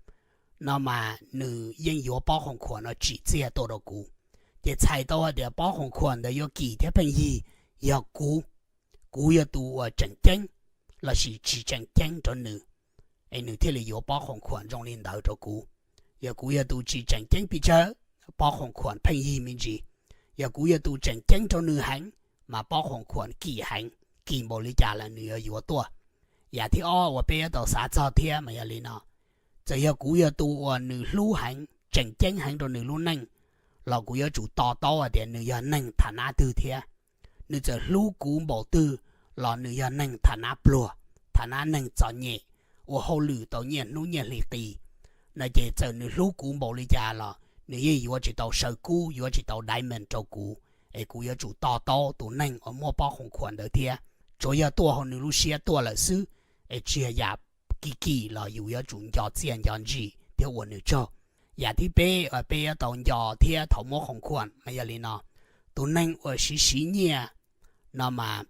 no mas nws yeej yuav pob khoom khuam no tsim txiaj tuaj rau kuv. Ces txhais tau hais tias pob khoom khuam ntawd yuav kim thiab pheej yig yog kuv, kuv yog tus uas tseem ceeb lossis tsis tseem ceeb rau nws, es nws thiaj li yuav pob khoom khuam zoo li ntawd rau kuv. Yog kuv yog tus tsis tseem ceeb pes tsawg, pob khoom khuam pheej yig me ntsis. Yog kuv yog tus tseem ceeb rau nws heev, mas pob khoom khuam kim heev, kim npaum li cas los nws yuav yuav tuaj. Yam thib ob uas peb yuav tau xav txog thiab mas yog li no: txawm yog kuv yog tus uas nws hlub heev, tseem ceeb heev rau nws lub neej, los kuv yuav tsum to taub hais tias nws yog neeg tham nab twg thiab. Nws txawm hlub kuv npaum twg los nws yog neeg tham nab pluag, tham nab neeg txom nyem, ua hauj lwm tau nyiaj hnub nyiaj hli qis. No ces txawm nws hlub kuv npaum li cas los nws yeej yuav tsis tau saw kub, yuav tsis tau diamond rau kuv, es kuv yuav tsum to taub tus neeg uas muab pob khoom khuam ntawd thiab. Tsuas yog tuaj hauv nws lub siab tuaj lawm xwb, es tsis yog yam kim kim los yus yuav tsum nco txiaj nco ntsim thiab ua nws tsaug. Yam thib peb uas peb yuav tau nco thiab thaum muab khoom khuam mas yog li no: tus neeg uas siv siv nyiaj no mas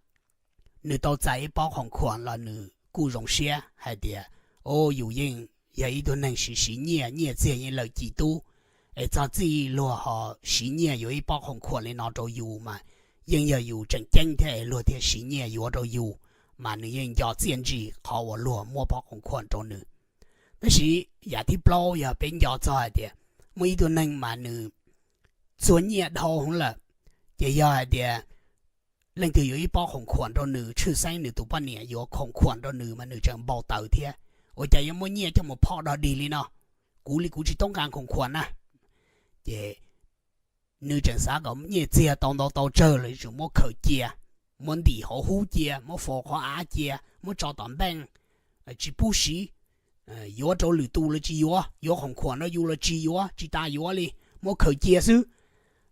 nws tau txais ib pob khoom khuam los nws kuj zoo siab hais tias, o, yus yeej yog ib tug neeg siv siv nyiaj, nyiaj txiag yeej lawm cim tub, es txog txij luag ho siv nyiaj yuav ib pob khoom khuam li no rau yus mas yeej yog yus tseem ceeb thiab es luag thiaj siv nyiaj yuav rau yus, mas nws yeej nco txiaj ntsim qhov uas luag muab pob khoom khuam rau nws. Tab sis yam thib plaub yog peb nco txog hais tias muaj ib tug neeg mas nws txuag nyiaj dhau hwv lawm, ces yog hais tias leej twg yuav ib pob khoom khuam rau nws, tshwj xeeb nws tus poj niam yuav khoom khuam rau nws mas nws tseem npau taws thiab, ua cas yuav muaj nyiaj coj mus phoj dog dig li no, kuv li kuv tsis toob nqa khoom khuam na. Ces nws tseem xav kom nyiaj txiag tau ntau tau tsawg los yuav tsum muab khaws cia. muab ntim hauv hub cia, muab faus qhov av cia, muab tso tom npeej, tsis pub siv. Yuav rau lwm tus los tsis yuav, yuav khoom khuam no yus los tsis yuav, tsis tas yuav li, muab khaws cia xwb.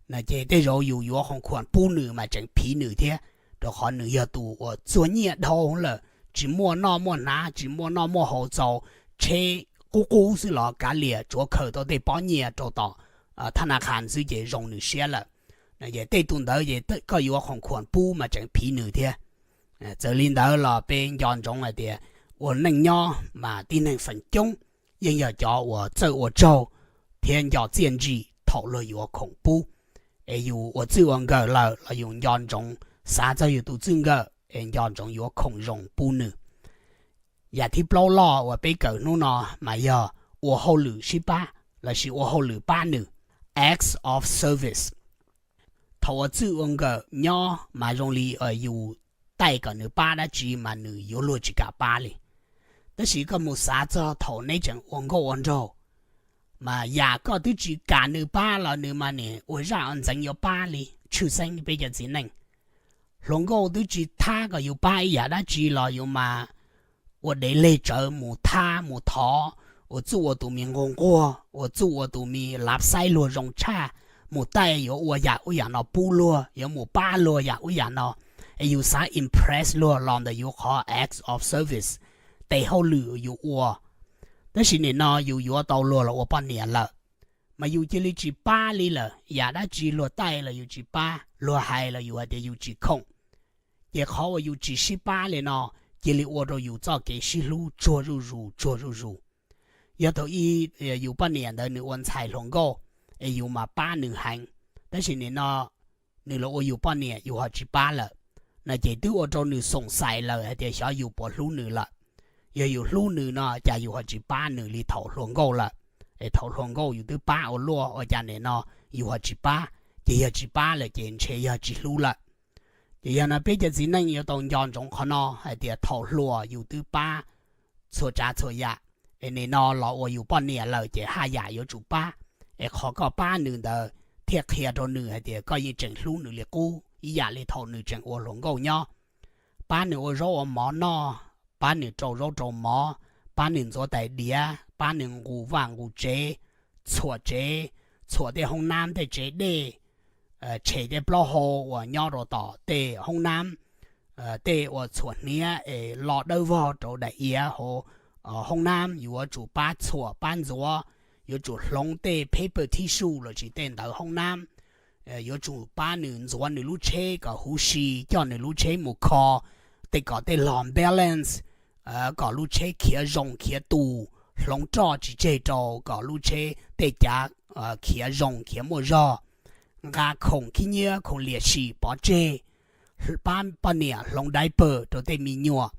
No ces tej zaum yus yuav khoom khuam pub nws mas tseem phiv nws thiab, rau qhov nws yog tus uas txuag nyiaj dhau lawm, tsis muaj noj muaj hnav, tsis muaj noj muaj haus, txaus tsheb qub qub xwb los kav liam, tsuav khaws tau tej pob nyiaj rau tom thab na khas xwb ces zoo nws siab lawm. Tej tus ntawd ces koj yuav khoom khuam pub mas tseem phiv nws thiab. Txawm li ntawd los peb nco ntsoov hais tias ua neej nyob mas tib neeg feem coob yeej yog cov uas txawj ua tsaug thiab nco txiaj ntsim thaum luag yuav khoom pub. Es yus ua txij ua nkawm lawm los yus nco ntsoov xav txog yus tus txij nkawm es nco ntsoov yuav khoom zoo pub nws. Yam thib plaub loj uas peb kawm hnub no mas yog ua hauj lwm sib pab lossis ua hauj lwm pab nws, acts of service. Thaum ua txij ua nkawm nyob mas zoo li yus taij kom nws pab dab tsi mas nws yuav luag tsis kam pab li. Tab sis koj mus xav txog thaum neb tseem ua nkauj ua nraug, mas yam koj twb tsis kam nws pab los nws mas nim ua zaj ua ntxeev yuav pab li. Tshwj xeeb peb cov txiv neej, hluas nkauj twb tsis thab kom yus pab ib yam dab tsi los yus mas ua dev leg tsawv mus thab mus thov, ua txuj ua tus me nquag nquag, ua txuj ua tus me lav xaib luag zoo tshaj, mus taij yuav ua yam ub yam no pub luag, yuav mus pab luag yam ub yam no. Es yus xav impress luag los ntawm yus qhov acts of service, tes hauj lwm yus ua. Tab sis nim no yus yuav tau luag los ua poj niam lawm, mas yus cia li tsis pab li lawm. Yam dab tsi luag taij los yus tsis pab, luag hais los yus hais tias yus tsis khoom. Ces qhov uas yus tsis sib pab li no cia li ua rau yus txoj kev sib hlub tsuag zuj zus tsuag zuj zus. Yog thaum ub yus poj niam ntawd nws ua ntxhais hluas nkauj es yus mas pab nws heev, tab sis nim no nws los ua yus poj niam yus ho tsis pab lawm, no ces twb ua rau nws xoom xais lawm hais tias xyov yus puas hlub nws lawm. Yog yus hlub nws no cas yus ho tsis pab nws li thaum hluas nkauj lawm? Es thaum hluas nkauj yus twb pab ua luaj, ua cas nim no yus ho tsis pab? Ces yog tsis pab lawm ces ntshe yog tsis hlub lawm. Ces yog no peb cov txiv neej yuav tau nco ntsoov qhov no hais tias thaum hluas yus twb pab txhua tsav txhua yam, es nim no los ua yus poj niam lawm ces haj yam yuav tsum pab. Es qhov koj pab nws ntawd thiaj qhia rau nws hais tias koj yeej tseem hlub nws li qub ib yam li thaum nws tseem ua hluas nkauj nyob. Pab nws ua zaub ua mov noj, pab nws rau zaub rau mov, pab nws ntxuav tais diav, pab nws nqus vaj nqus tsev, txhuam tsev, txhuam tej hoob nab tej tsev dej, tshem tej plaub hau uas nyob rau tom tej hoob nab, tej uas txhuam hniav es lo dawb vog rau daim iav hauv hoob nab, yuav tsum pab txhuam pab ntxuav, yuav tsum hloov tej paper tissue lossis tej ntawv hoob nab, yuav tsum pab nws ntxuav nws lub tsheb kom huv si, coj nws lub tsheb mus kho, tej kom tej log balance, kom lub tsheb khiav zoo khiav tus, hloov roj tsis tseg rau, kom lub tsheb tej cav khiav zoo khiav muaj zog, nqa khoom khib nyiab khoom liam sim pov tseg, pab poj niam hloov diaper rau tej me nyuam,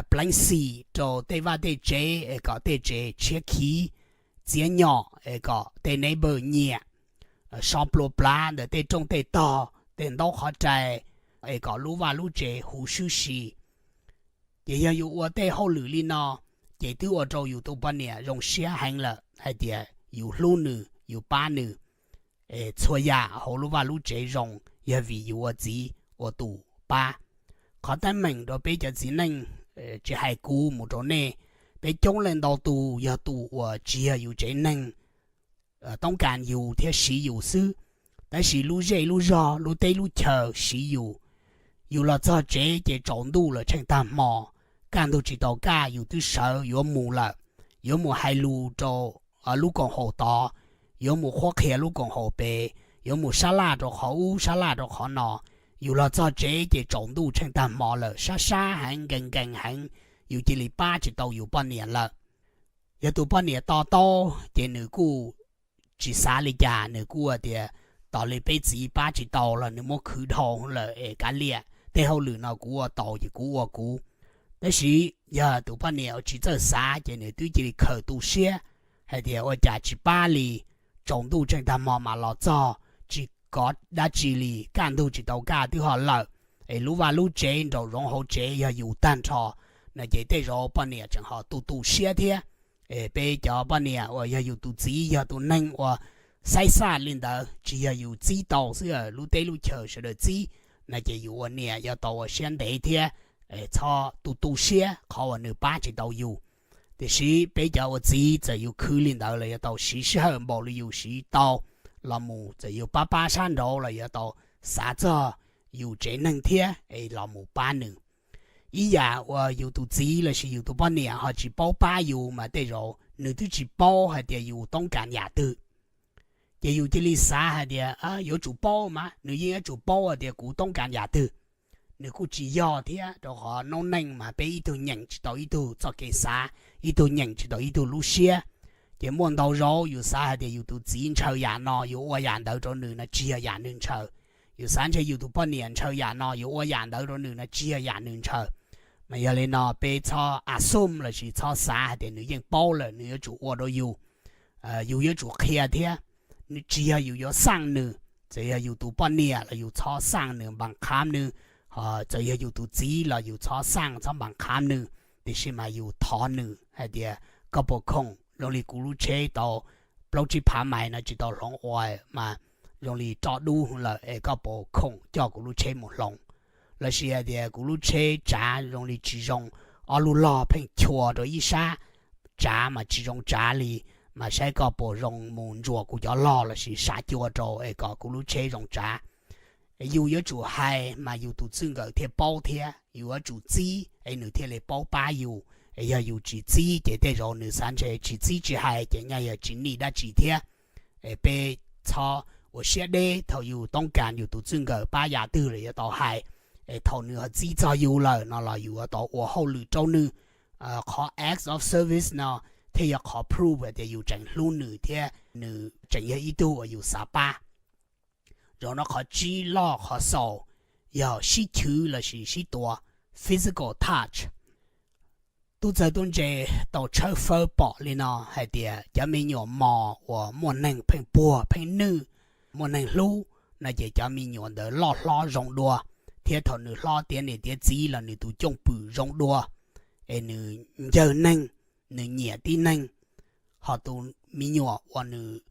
pleev xim rau tej vaj tej tsev es kom tej tsev tshiab khiv, txiav nyom es kom tej neighbor nyiam, so plua plav ntawm tej rooj tej tog tej ntaub qhov rai es kom lub vaj lub tsev huv sib si. Ces yog yus ua tej hauj lwm li no, ces twb ua rau yus tus poj niam zoo siab heev lawm hais tias yus hlub nws, yus pab nws. Txhua yam hauv lub vaj lub tsev zoo yog vim yus ua txiv ua tus pab. Qhov teeb meem rau peb cov txiv neej, tsis hais kuv mus rau nej, peb coob leej ntau tus yog tus uas tsis yog yus tsev neeg toob kas yus thiab siv yus xwb, tab sis lub zej lub zog lub teb lub chaw siv yus. Yus los txog tsev ces tsaus ntuj lawm tsheej tag hmo, kaj ntug tsis tau kaj yus twb sawv yuav mus lawm, yuav mus hais lus rau lub koom haum tod, yuav mus qhuab qhia lub koom haum pem, yuav mus sab laj rau qhov ub sab laj rau qhov no. Yus los txog tsev ces tsaus ntuj tsheej tag hmo lawm, sab sab heev nkees nkees heev, yus cia li pab tsis tau yus poj niam lawm. Yog tus poj niam to taub ces nws kuj tsis xav li cas, nws kuj tias tos li peb txiv pab tsis tau los nws muab khwv dhau lawm es kav liam, tej hauj lwm no kuv ua tau ces kuv ua kuv. Tab sis yog tus poj niam uas tsis txawj xav ces nws twb cia li khaws tu siab hais tias ua cas tsis pab li, tsaus ntuj tsheej tag hmo mas los txog, tsis kov dab tsi li, kaj ntug tsis tau kaj twb ho lawm, es lub vaj lub tsev nraum zoov hauv tsev yog yus tag nrho, no ces tej zaum poj niam tseem ho tu tu siab thiab. Peb cov poj niam uas yog yus tus txiv yog tus neeg uas xaib xaj li ntawd, tsis yog yus txib tau xwb, lub teb lub chaw sawv daws txib, no ces yus ua niam yuav tau ua siab ntev thiab txhob tu tu siab qhov uas nws pab tsis tau yus. Tiam sis peb cov ua txiv txawm yus khwv li ntawd los yuav tau siv sij hawm npaum li yus siv tau los mus, txawm yus pab pab sab nraud los yuav tau xav txog yus tsev neeg thiab es los mus pab nws. Ib yam uas yus tus txiv lossis yus tus poj niam ho tsis paub pab yus mas tej zaum nws twb tsis paub hais tias yus toob kas yam twg. Ces yus cia li xav hais tias yuav tsum paub mas, nws yeej yuav tsum paub hais tias kuv toob kas yam twg. Nws kuj tsis yog thiab, rau qhov noob neej mas peb ib tug nyeem tsis tau ib tug txoj kev xav, ib tug nyeem tsis tau ib tug lub siab. Ces muaj ntau zaus yus xav hais tias yus tus txiv ntshaw yam no, yus ua yam ntawd rau nws no tsis yog yam nws ntshaw. Yus xav ntshe yus tus poj niam ntshaw yam no, yus ua yam ntawd rau nws no tsis yog yam nws ntshaw. Mas yog li no peb txhob assume lossis txhob xav hais tias nws yeej paub lawm nws yuav tsum ua rau yus. Yus yuav tsum qhia thiab. Tsis yog yus yuav xaj nws, txawm yog yus tus poj niam los yus txhob xaj nws npas kham nws, txawm yog yus tus txiv los yus txhob xaj txhob npas kham nws, tiam sis mas yus thov nws hais tias koj puas khoom, zoo li kuv lub tsheb tau plaub tsib phav mais no tsis tau hloov ua mas zoo li roj dub lawm es koj puas khoom coj kuv lub tsheb mus hloov. Lossis hais tias kuv lub tsheb tsav zoo li tsis zoo, ob lub log pheej chua rau ib sab, tsav mas tsis zoo tsav li, mas saib koj puas zoo mus ntsuas kuv cov log lossis sav cua rau es kom kuv lub tsheb zoo tsav. Yus yuav tsum hais mas yus tus txij nkawm thiaj paub thiab, yus yuav tsum txib es nws thiaj li paub pab yus. Yog yus tsis txib ces tej zaum nws xav ntshe tsis txib tsis hais ces nyaj yog tsis nij dab tsi thiab. Peb txhob ua siab deb, thaum yus toob kas yus tus txij nkawm pab yam twg los yuav tau hais. Es thaum nws ho txib txog yus lawm no los yus yuav tau ua hauj lwm rau nws, qhov acts of service no thiaj yog qhov prove tias yus tseem hlub nws thiab nws tseem yog ib tug uas yus xav pab. Zaum no qhov tsib loj qhov xaus yog sib chwv lossis sib tuav, physical touch. Tub txawg tub ntse tau tshawb fawb pom li no hais tias cov me nyuam mos uas muaj neeg pheej puag pheej nwj, muaj neeg hlub no ces cov me nyuam ntawd loj hlob zoo dua, thiab thaum nws hlob tiav niam tiav txiv los nws tus cooj pwm zoo dua, es nws ncawg neeg, nws nyiam tib neeg. Ho tus me nyuam uas nws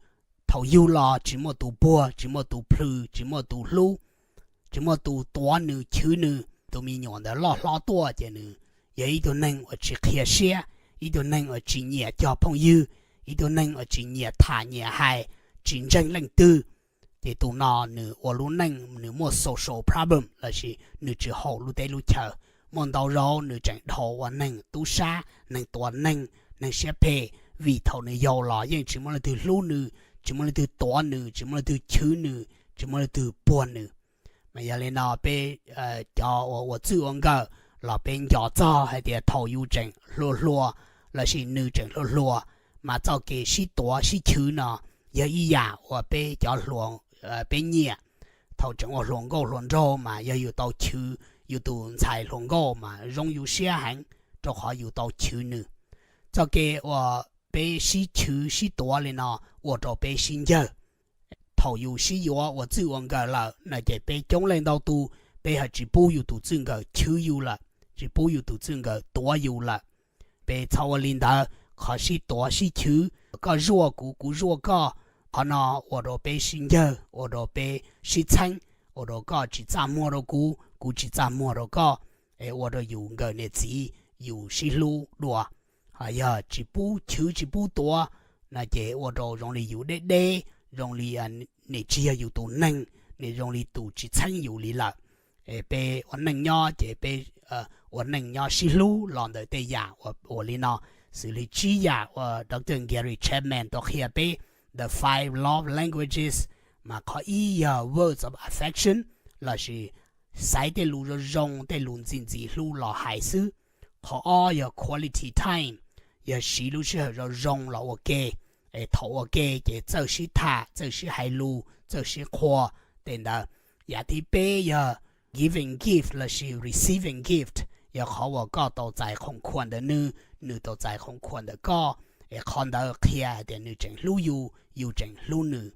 thaum yug los tsis muaj tus puag, tsis muaj tus plhws, tsis muaj tus hlub, tsis muaj tus tuav nws chwv nws, tus me nyuam ntawd loj hlob tuaj ces nws yog ib tug neeg uas tsis qhia siab, ib tug neeg uas tsis nyiam cog phooj ywg, ib tug neeg uas tsis nyiam tham nyiam hais, tsis ntseeg leej twg. Ces tus no nws ua lub neej nws muaj social problem lossis nws tsis haum lub teb lub chaw. Muaj ntau zaus nws tseem dhau ua neeg tub sab, neeg tua neeg, neeg siab phem, vim thaum nws yau los yeej tsis muaj leej twg hlub nws, tsis muaj leej twg tuav nws, tsis muaj leej twg chwv nws, tsis muaj leej twg puag nws. Mas yog li no peb cov uas ua txij ua nkawm los peb nco txog hais tias thaum yus tseem hluas hluas lossis nws tseem hluas hluas, mas txoj kev sib tuav sib chwv no yog ib yam uas peb cov hluas peb nyiam. Thaum tseem ua hluas nkauj hluas nraug mas yog yus tau chwv yus tus ntxhais hluas nkauj mas zoo yus siab heev, rau qhov yus tau chwv nws. Txoj kev uas peb sib chwv sib tuav li no ua rau peb sib ncawg. Thaum yus sib yuav ua txij ua nkawm lawm no ces peb coob leej ntau tus peb ho tsis pub yus tus txij nkawm chwv yus lawm, tsis pub yus tus txij nkawm tuav yus lawm. Peb txhob ua li ntawd, qhov sib tuav sib chwv, koj zuaj kuv, kuv zuaj koj, qhov no ua rau peb sib ncawg, ua rau peb sib txheeb, ua rau koj tsis txaj muag rau kuv, kuv tsis txaj muag rau koj, es ua rau yus nkawm niam txiv yus sib hlub dua. Ho yog tsis pub chwv tsis pub tuav no ces ua rau zoo li yus deb deb, zoo li nws tsis yog yus tus neeg, nws zoo li tus tsis txheeb yus li lawm. Peb ua neej nyob ces peb ua neej nyob sib hlub los ntawm tej yam uas li no, xws li tsib yam uas Doctor Gary Chapman tau qhia peb, The Five Love Languages, mas qhov ib yog words of affection, lossis xaiv tej lus zoo zoo, tej lus ntxim ntxim hlub los hais xwb. Qhov ob yog quality time, yog siv lub sij hawm zoo zoo los ua ke. Es thaum ua ke ces txawj sib tham, txawj sib hais lus, txawj sib qhuas tej ntawd. Yam thib peb yog giving gift lossis receiving gift, yog qhov uas koj tau txais khoom khuam ntawm nws, nws tau txais khoom khuam ntawm koj. Es qhov ntawd qhia tias nws tseem hlub yus, yus tseem hlub nws.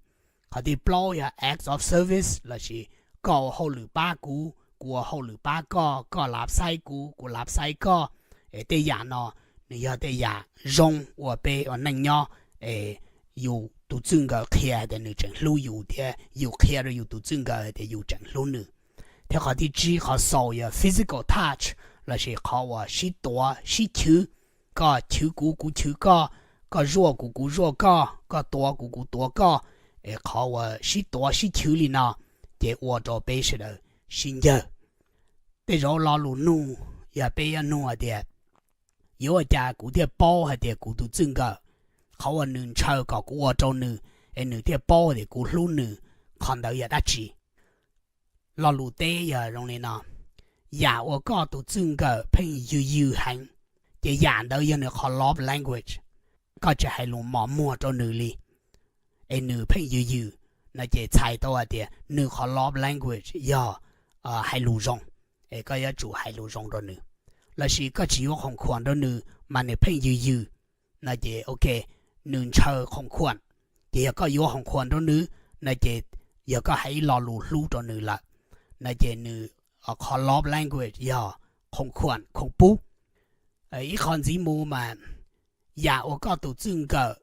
Qhov thib plaub yog acts of service lossis koj ua hauj lwm pab kuv, kuv ua hauj lwm pab koj, koj lav xaiv kuv, kuv lav xaiv koj. Es tej yam no nws yog tej yam zoo uas peb ua neej nyob, es yus tus txij nkawm qhia tias nws tseem hlub yus thiab yus qhia rau yus tus txij nkawm tias yus tseem hlub nws. Thiab qhov thib tsib, qhov xaus yog physical touch, lossis qhov uas sib tuav sib chwv. Koj chwv kuv, kuv chwv koj, koj zuaj kuv, kuv zuaj koj, koj tuav kuv, kuv tuav koj. Es qhov uas sib tuav sib chwv li no ces ua rau peb sawv daws sib ncawg. Tej zaum lo lus nug, yog peb yuav nug hais tias, yuav ua cas kuv thiaj paub hais tias kuv tus txij nkawm, qhov uas nws ntshaw kom kuv ua rau nws, es nws thiaj paub tias kuv hlub nws, qhov ntawd yog dab tsi? Lo lus teb yog zoo li no: yam uas koj tus txij nkawm pheej yws yws heev, ces yam ntawd yog nws qhov love language. Koj tsis hais lus mos muag rau nws li, es nws pheej yws yws, no ces txhais tau hais tias nws qhov love language yog hais lus zoo, es koj yuav tsum hais lus zoo rau nws. Lossis koj tsis yuav khoom khuam rau nws mas nws pheej yws yws, no ces ok, nws ntshaw khoom khuam. Ces yog koj yuav khoom khuam rau nws, no ces yog koj hais ib lo lus hlub rau nws lawm, no ces nws qhov love language yog khoom khuam, khoom pub. Ib qho ntxiv mus mas, yam uas koj tus txij nkawm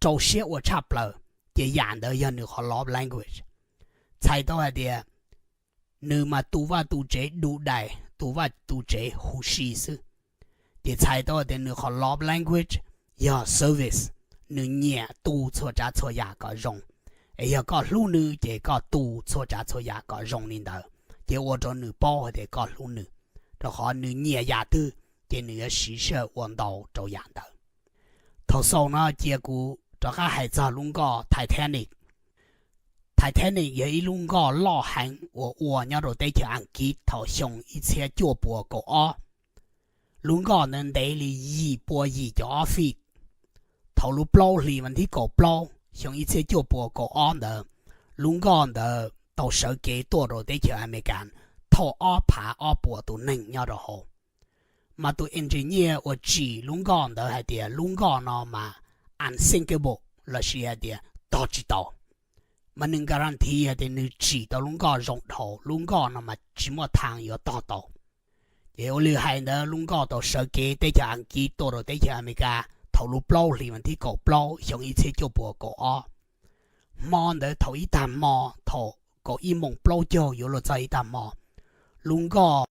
rau siab ua tshaj plaws, ces yam ntawd yog nws qhov love language. Txhais tau hais tias nws mas tu vaj tu tsev du dais, tu vaj tu tsev huv si xwb, ces txhais tau hais tias nws qhov love language yog service. Nws nyiam tu txhua tsav txhua yam kom zoo, es yog koj hlub nws ces koj tu txhua tsav txhua yam kom zoo li ntawd, ces ua rau nws paub hais tias koj hlub nws, rau qhov nws nyiam yam twg ces nws yuav siv sij hawm ua ntau rau yam ntawd. Thaum xaus no cia kuv rov qab hais txog lub nkoj Titanic. Titanic yog ib lub nkoj loj heev uas ua nyob rau teb chaws Askiv thaum xyoo ib txhiab cuaj puas kaum ob. Lub nkoj ntawd ntev li yim pua yim caum ob feet. Thaum lub plaub hlis vas thib kaum plaub xyoo ib txhiab cuaj puas kaum ob ntawd, lub nkoj ntawd tau sawv kev tuaj rau teb chaws Amelikas, thauj ob phav ob puas tus neeg nyob rau hauv. Mas tus engineer uas tsim lub nkoj ntawd hais tias lub nkoj no mas unsinkable, lossis hais tias tog tsis tau. Mas nws guarantee hais tias nws tsim tau lub nkoj zoo dhau, lub nkoj no mas tsis muaj thav yuav tog tau. Ces ua li hais ntawd lub nkoj tau sawv kev teb chaws Askiv tuaj rau teb chaws Amelikas thaum lub plaub hlis vas thib kaum plaub xyoo ib txhiab cuaj puas kaum ob. Hmo ntawd thaum ib tag hmo, thaum kaum ib moos plaub caug yuav luag txog ib tag hmo, lub nkoj